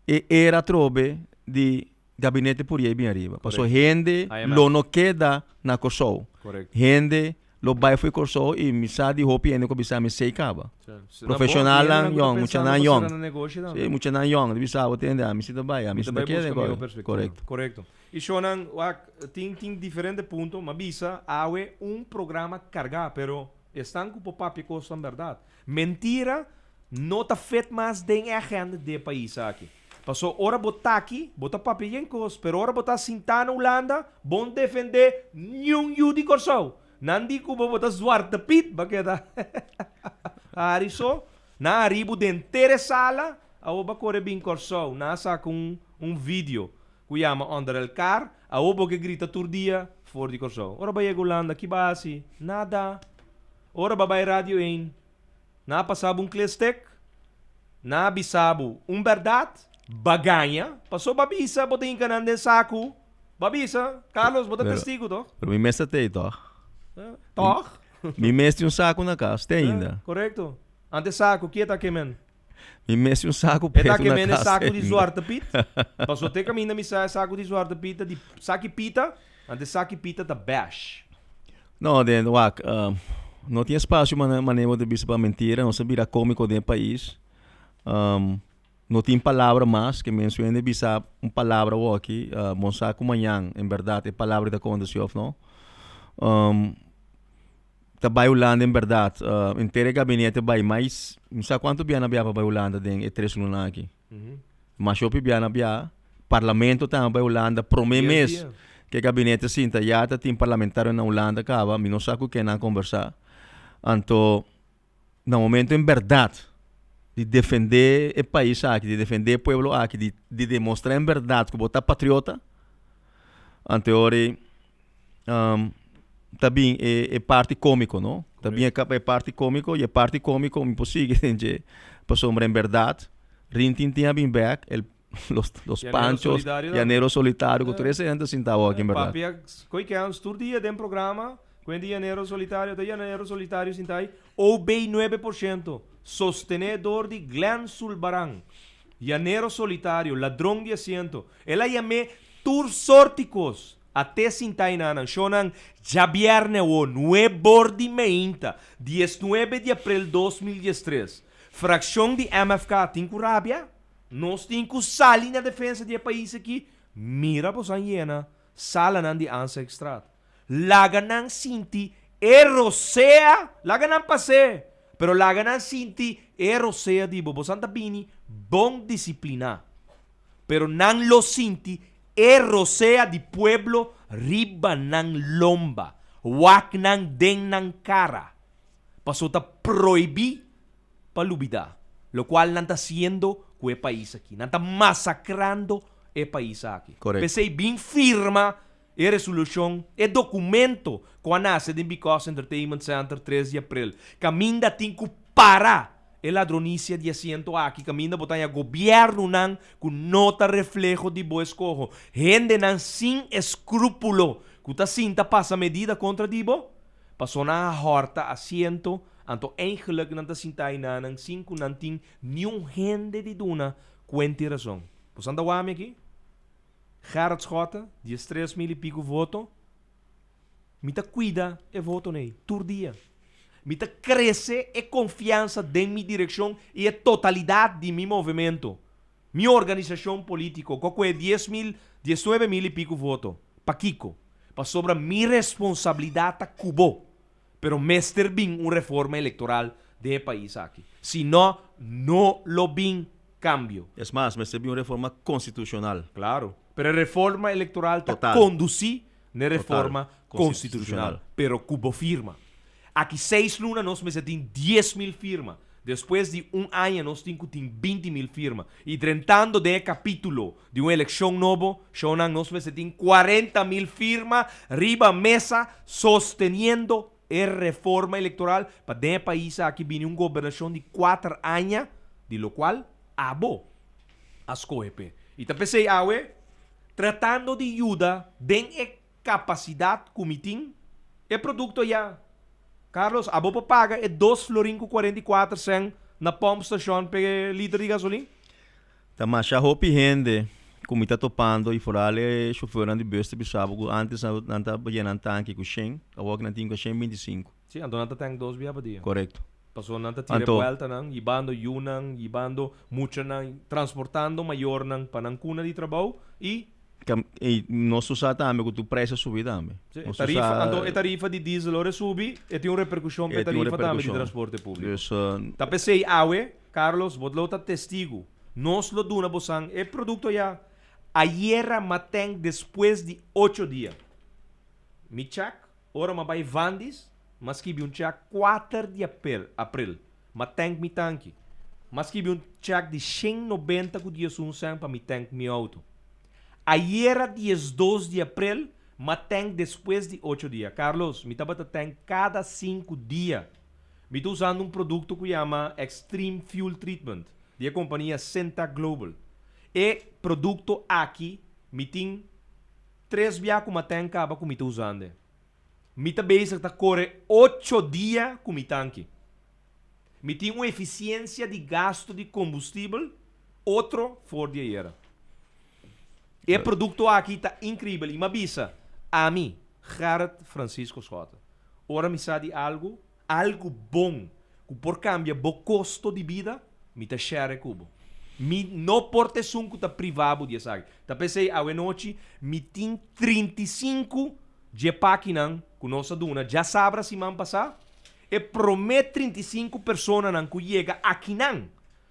e era atrobe di gabinete Puriey bin ariba. Paso hende lo no keda na Kòrsou. Hende lo bai fo'i Kòrsou i mi sa di hopi hende ku a bisa mi esei kaba. Profeshonalnan yòn, muchanan yòn. Sí, muchanan yòn ta bisa bo tende ami si ta bai, ami si ta keda. Korekto. Korekto. I shownan, wak, tin tin diferente punto. M'a bisa awe un programa kargá, pero esnan ku por papia kosnan bèrdat. Mentira no ta fit mas den e agenda di e pais aki. Paso ora bo ta aki, bo ta papia yen kos, pero ora bo ta sintá na Hulanda, bo no defendé niun yu di Kòrsou. Nan di ku bo bo ta Zwarte Piet, bo a keda hari so. Nan a ribu den tere sala, awor bo a kore bin Kòrsou. Nan a saka un un video ku yama Onder Elkaar, awor bo ke grita tur dia for di Kòrsou. Ora bo a yega Hulanda, ki bo a hasi? Nada. Ora bo a bai Radio ein, Nan a pasa bo un klestek, nan a bisa bo un bèrdat, ba gaña, paso ba bisa bo ta hinka nan den saku, ba bisa, Carlos bo ta testigu toch? Pero mi mes ta tei toch? Toch? Mi mes tin un saku na kas, te ainda. Korekto. Ante saku, kie ta kemen? Mi mes tin un saku pretu na kas E ta kemen e saku di Zwarte Piet? Paso te kaminda mi sa e saku di Zwarte Piet ta di saki pita, ante saki pita ta bash. No, den wak, no tin espacio manera bo ta bisa pa mentira, nos a bira comico den e pais. No tin palabra mas, ke men su hende bisa un palabra awoki, bo sa ku mañan en berdad e palabra ta konta si of no. Ta bai Hulanda en berdad, henter e gabinete bai, mas mi sa kuantu bia nan a bia pa bai Hulanda den e tres luna aki. Mas hopi bia nan bia, parlamento tambe bai Hulanda prome mes ke gabinete sinta ya ta tin parlamentario na Hulanda kaba, mi no sa ku ken nan a kombersá. Anto na momento en bèrdat di defendé e pais aki, di defendé e pueblo aki, di di demostrá en bèrdat ku bo ta patriota, anto e ora ei ta bin e e parti kómiko no, ta bin e parti kómiko i e parti kómiko mi por sigui den dje pasobra en bèrdat Rintintin a bin bèk, el los los panchos, Llanero Solitario ku tur ese hende ta sinta awor aki en bèrdat. Papia koe kèns tur dia den programa ku hende Llanero Solitario ta Llanero Solitario sinta ai OB 9% sostené dor di Glenn Sulbaran Llanero Solitario ladron di asiento el a yam'é tur sorti kos A te sinta enanan shownan djabièrnè awo nuebor di meinta, diesnuebe di aprel 2013. Frakshon di MFK tin ku rabia? Nos tin ku sali na defensa di e pais aki? Mira bosan yena salanan di Ansaekstraat. Laga nan sinti e rosea, laga nan pas'é, pero laga nan sinti e rosea di bo. Bosan ta bini bon disipliná. Pero nan lo sinti e rosea di pueblo riba nan lomba, wak nan den nan kara, paso ta prohibí pa lubidá lokual nan ta hasiendo ku e pais aki. Nan ta masakrando e pais aki. P'esei bin firma e resolushon, e dokumento ku a nase den Because Entertainment Center tres di aprel, kaminda tin ku para e ladronisia di asiento aki, kaminda bo ta haña gobièrnunan ku no ta refleho di bo eskoho, hendenan sin eskrúpulo ku ta sinta pasa medida kontra di bo, paso nan a hòrta asiento, anto eigenlik nan ta sinta aynanan sin ku nan tin niun hende di duna kuenta i rason. Bo sa ta wak mi aki? Gerrit Schotte, 13 mil i piku voto. Mi ta kuida e votonan ei tur dia. Mi ta krese e konfiansa den mi direkshon i e totalidat di mi movementu, mi organisashon polítiko, ku a kohe 10 mil, 19 mil i piku voto. Pakiko? Pasobra mi responsabilidat ta ku bo. Pero mester bin un reforma elektoral den e pais aki. Si no, no lo bin kambio. Es mas, mester bin un reforma konstitushonal. Klaro. Pero e reforma elektoral ta kondusí n'e reforma konstitushonal. Pero ku bo firma. Aki seis luna nos mester tin 10 mil firma. Despues di un aña nos tin ku tin 20.000 firma. I drentando den e kapítulo di un elekshon nobo, shownan nos mester tin 40.000 firma riba mesa sosteniendo e reforma elektoral pa den e pais aki bini un gobernashon di kuater aña, di lokual abo a skohe p'e. I ta p'esei awe, tratando di yuda den e kapasidat ku mi tin, e produkto ya. Carlos, abo por paga e dos florin ku 44 sèn na pòmpstashon p'e liter di gasolin? Ta masha hopi hende ku mi ta topando i foral e shofèrnan di bus ta bisa bo ku ántes nan ta yena nan tanki ku shen, awor nan tin ku shen 25. Sí, anto nan ta tank dos bia pa dia. Korekto. Pasobra nan ta tira e buèltanan, yibando yunan, yibando muchanan, transportando mayornan pa nan kuna di trabou i. I nos ta sa tambe ku tur preis a subi tambe. Sí, e tarifa, anto e tarifa di diesel ora e subi, e tin un reperkushon pa e tarifa tambe di transporte públiko. Dus. Ta p'esei awe, Carlos, bo lo ta testigu. Nos lo duna bosan e produkto ya ayera maten despues di ocho dia. Mi chèk, ora m'a bai Vandis, m'a skibi un chèk kuater di aprel, april. M'a tènk mi tanki. M'a skibi un chèk di 190 ku 11 sèn pa mi tènk mi outo. Ayera 12 di aprel, m'a tènk despues di ocho dia. Carlos, mi tabata tènk kada sinku dia. Mi ta usando un produkto ku yama Extreme Fuel Treatment di e kompania Senta Global. E produkto aki mi tin tres bia ku m'a tènk kaba ku mi ta usando e. Mi ta bezig ta kore ocho dia ku mi tanki. Mi tin un efisiensia di gastu di kombustibel otro for di ayera. E produkto aki ta inkribel i m'a bisa, ami, Gerrit Francisco Schotte, ora mi sa di algu, algu bon ku por kambia bo kosto di bida, mi ta share ku bo. Mi no por ta esun ku ta priva bo di esaki. Ta p'esei awenochi mi tin 35 dje pakinan ku nos a duna djasabra siman pasá, e promé 35 personanan ku yega akinan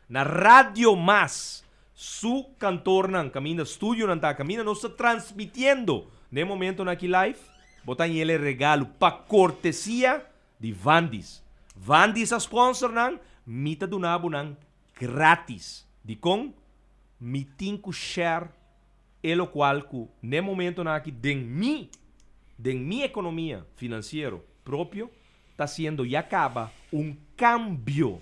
na Radio Mas su kantornan kaminda studionan ta kaminda nos ta transmitiendo na e momentonan aki live, bo ta haña el e regalo pa kortesia di Vandis. Vandis a sponsor nan, mi ta duna bo nan gratis. Dikon? Mi tin ku share e lokual ku n'e momentonan aki den mi, den mi ekonomia finansiero propio ta hasiendo ya kaba un kambio.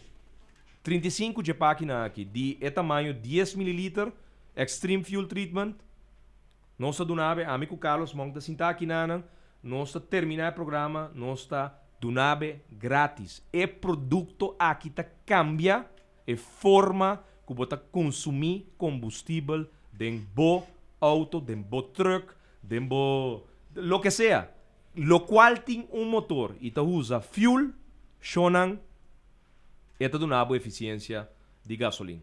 35 dje pakinan aki di e tamaño 10 mililiter Extreme Fuel Treatment nos ta duna be, ami ku Carlos Monk ta sinta aki nanan, nos ta terminá e programa, nos ta duna be gratis. E produkto aki ta kambia E forma ku bo ta konsumí kombustibel den bo outo, den bo trùk, den bo loke sea, lokual tin un motor i ta usa fuel, shonnan, e ta duna bo efisiensia di gasolin.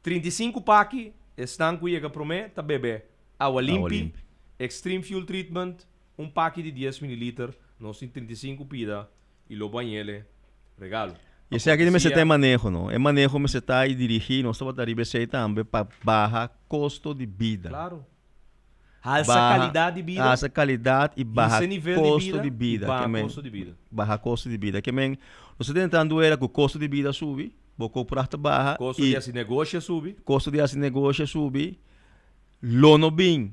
35 paki, esnan ku yega promé ta bebe awa limpi, Extreme Fuel Treatment, un paki di 10 mililiter, nos tin 35 pida i lo bañ'ele regalo. I esaki di mester ta e maneho, no? E maneho mester ta i dirigí, nos tabata riba esei tambe, pa baha kosto di bida. Klaro. Halsa kalidat di bida. Halsa kalidat i baha kosto di bida. Baha kosto di bida. Baha kosto di bida. Ke men, nos ta tentando era ku kosto di bida subi, bo kooperacht ta baha. Kosto di hasi negoshi a subi. Kosto di hasi negoshi a subi. Lo no bin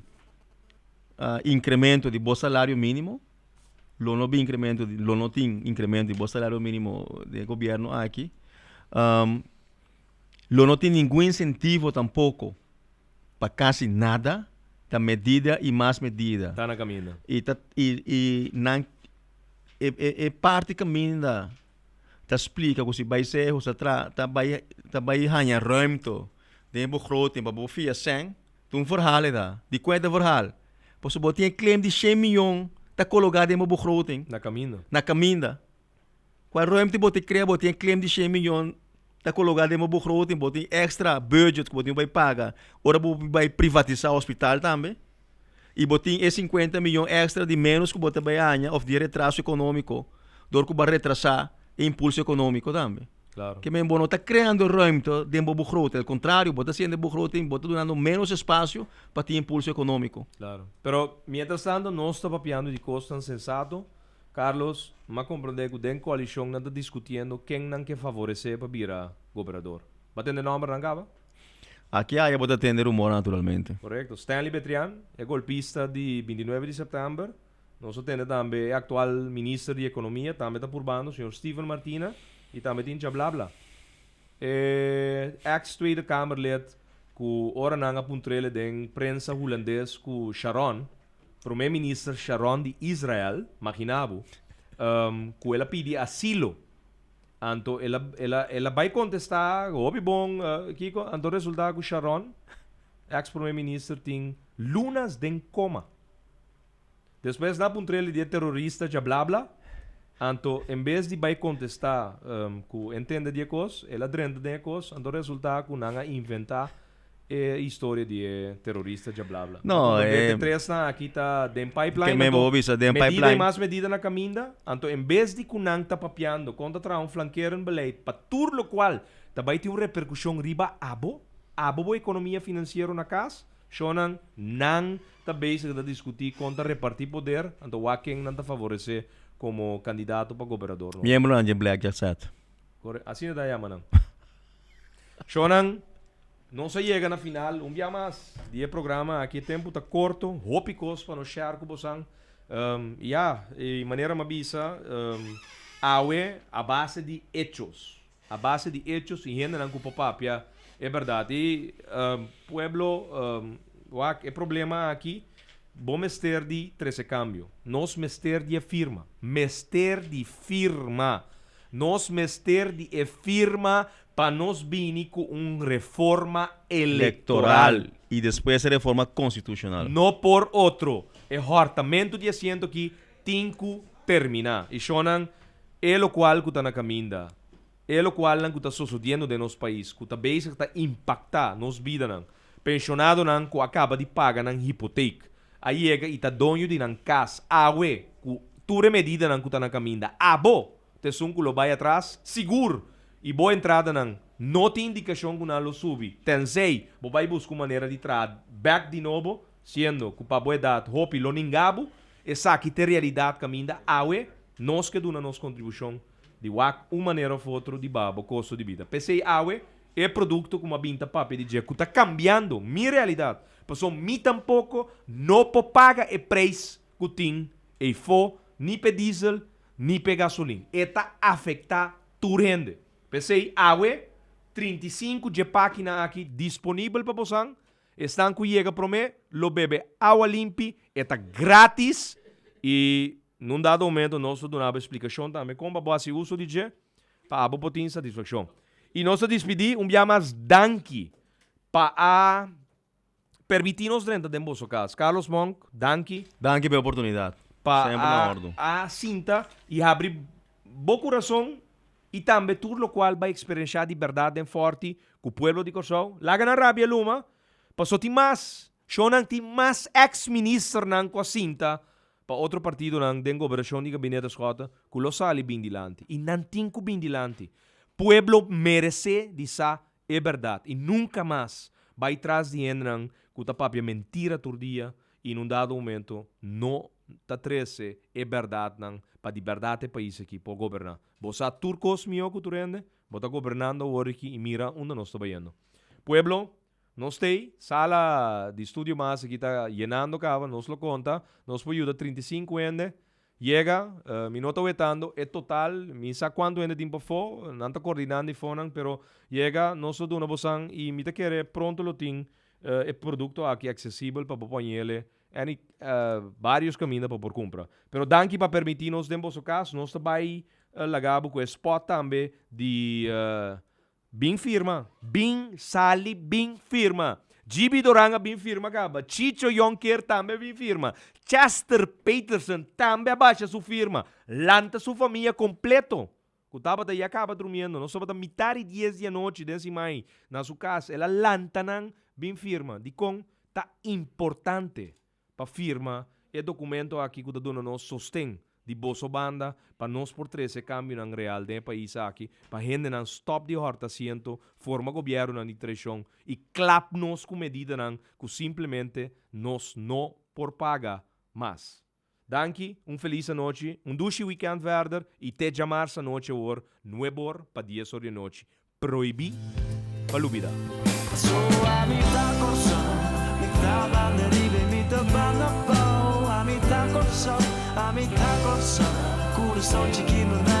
inkremento di bo salario mínimo. Lo no bin incremento di, lo no tin incremento di bo salario minimo den e gobierno aki. Lo no tin ningun incentivo tampoco pa casi nada, ta medida y mas medida. Ta na caminda. Y ta, y, y nan, e, e, e parti caminda ta splica cu si bay Sehos ta tra, ta bay, ta bay haña ruimte den e begroting pa bo fia cen, Ta un verhaal e ta. Di kuen ta verhaal? Pasobra bo tin e claim di shen miyon ta kologa den bo begroting. Na kaminda. Na kaminda. Kua ruimte bo ta krea bo tin e claim di shen miyon ta kologa den bo begroting, bo tin extra budget ku bo tin ku bai paga ora bo bai privatisa hospital tambe. I bo tin e 50 miyon extra di menos ku bo ta bai haña of di e retraso economico dor ku bo a retrasa e impulso economico tambe. Claro. Ke men bo no ta creando ruimte den bo begroting, al contrario, bo ta haciendo e begroting, bo ta dunando menos espacio pa tin impulso economico. Claro. Pero mientras tanto nos ta papiando di cosnan sensato. Carlos, m'a komprondé ku den koalishon nan ta diskutiendo ken nan ke favoresé pa bira gobernador. Bo a tende nòmbernan kaba? Aki aya bo ta tende rumor naturalmente. Korekto. Stanley Betrian, e golpista di 29 di sèptèmber. Nos a tende tambe e aktual minister di ekonomia tambe ta purbando, señor Steven Martina, i tambe tin Djablabla. E ex Tweede Kamerlid ku ora nan a puntr'ele den prensa hulandes ku Sharon, Prome Minister Sharon di Israel, magina bo, ku el a pidi asilo. Anto el a el a el a bai kontestá hopi bon kiko, anto resultá ku Sharon, ex Prome Minister tin lunas den koma. Despues nan a puntr'el di e terorista djablabla, anto en bes di bai kontestá ku e ntende di e kos, el a drenta den e kos, anto resultá ku nan a inventá e historia di e terorista djablabla. No, Anto e e tresnan aki ta den pipeline, Ke men anto bo bisa den medida y pipeline. mas medida na caminda, anto en bes di cu nan ta papiando con ta traha un flankerend beleid pa tur locual ta bay tin un repercusion riba abo, abo bo economia financiero na cas, shonan, nan ta bezig ta discuti con ta reparti poder, anto wak ken nan ta favorece como candidato pa gobernador nobo. Miembronan dje Black Jack Set. Core, asina ta yama nan. Shonan, nos a yega na final un bia mas di e programa aki. E tempu ta korto, hopi kos pa nos share ku bosan. Ya, e manera mi a bisa, awe a base di hechos, a base di hechos i hendenan ku por papia e bèrdat. I pueblo, wak, e problema aki, bo mester di trese kambio. Nos mester di e firma. Mester di firma. Nos mester di e firma pa nos bini ku un reforma elektoral. Elektoral i despues e reforma konstitushonal. No por otro. E hòrtamentu di asiento aki tin ku terminá. I shonnan, e lokual ku ta na kaminda, e lokualnan ku ta sosodiendo den nos pais, ku ta bezig ta impaktá nos bidanan, penshonadonan ku a kaba di paga nan hipotek, a yega i ta doño di nan kas awe ku tur e medidanan ku ta na kaminda. Abo ta esun ku lo bai atras sigur i bo entradanan no tin indikashon ku nan lo subi tensei bo bai buska un manera di traha bèk di nobo siendo ku pa bo edat hopi lo ninga bo. Esaki ta e realidat kaminda awe nos ke duna nos kontribushon di wak un manera òf otro di baha bo kosto di bida. P'esei awe e produkto ku mi a bin ta papia di dje ku ta kambiando mi realidat Pasobra mi tampoko no por paga e preis ku tin eifó ni p'e diesel ni p'e gasolin. E ta afektá tur hende. P'esei awe 35 dje página aki disponibel pa bosan. Esnan ku yega promé lo bebe awa limpi, e ta grátis i nun dado momento nos lo duna bo e splikashon tambe kon pa bo hasi uso di dje pa abo por tin satisfakshon. I nos ta dispidí un bia mas danki pa a permití nos drenta den boso kas. Carlos Monk, danki. Danki pa e oportunidat. Pa Semper na ordu. a sinta i habri bo kurason i tambe tur lokual bai eksperenshá di bèrdat den Fòrti ku pueblo di Kòrsou. Laga nan rabia luma, paso tin mas shownan, tin mas eks ministernan ku a sinta pa otro partidonan den gobernashon di Gabinete Schotte ku lo sali bin dilanti. I nan tin ku bin dilanti. Pueblo meresé di sa e bèrdat i nunka mas bai tras di hendenan ku ta papia mentira tur dia i in un dado momento no ta trese e bèrdatnan pa di bèrdat e pais aki por goberná. Bo sa tur kos mihó ku tur hende, bo ta gobernando awor aki i mira unda nos ta bayendo. Pueblo, nos t'ei, sala di studio mas aki ta yenando kaba, nos lo konta, nos por yuda 35 hende Yega, mi no ta wetando e total, mi sa cuanto hende tin pafó, nan ta coordinando y fonan, pero yega, nos lo duna bosan y mi ta kere pronto lo tin e producto aki accesibel pa bo poñele any varios caminda pa por cumpra. Pero danki pa permiti nos den boso cas, nos ta bay laga bo cu e spot tambe di Bin firma, bin sali bin firma. GB Doran a bin firma kaba, Chicho Jonker tambe a bin firma, Chester Peterson tambe a basha su firma, lanta su famia kompleto ku tabata ya kaba drumiendo, nos tabata mitar di dies di anochi den simai na su kas, el a lanta nan bin firma. Dikon ta importante pa firma e documento aki cu ta duna nos sosten di boso banda pa nos por trece cambionan real den e pais aki, pa hendenan stop di horta asiento, forma gobiernonan di traicion y klap nos cu medidanan cu simplemente nos no por paga mas. Danki, un felis anochi, un dushi weekend verder i te djamars anochi awor, nueb'or pa dies'or di anochi. Prohibí pa lubidá. So ami ta Kòrsou, mi ta banda riba i mi ta banda bou. Ami ta Kòrsou, ami ta Kòrsou, kurason chikí mi.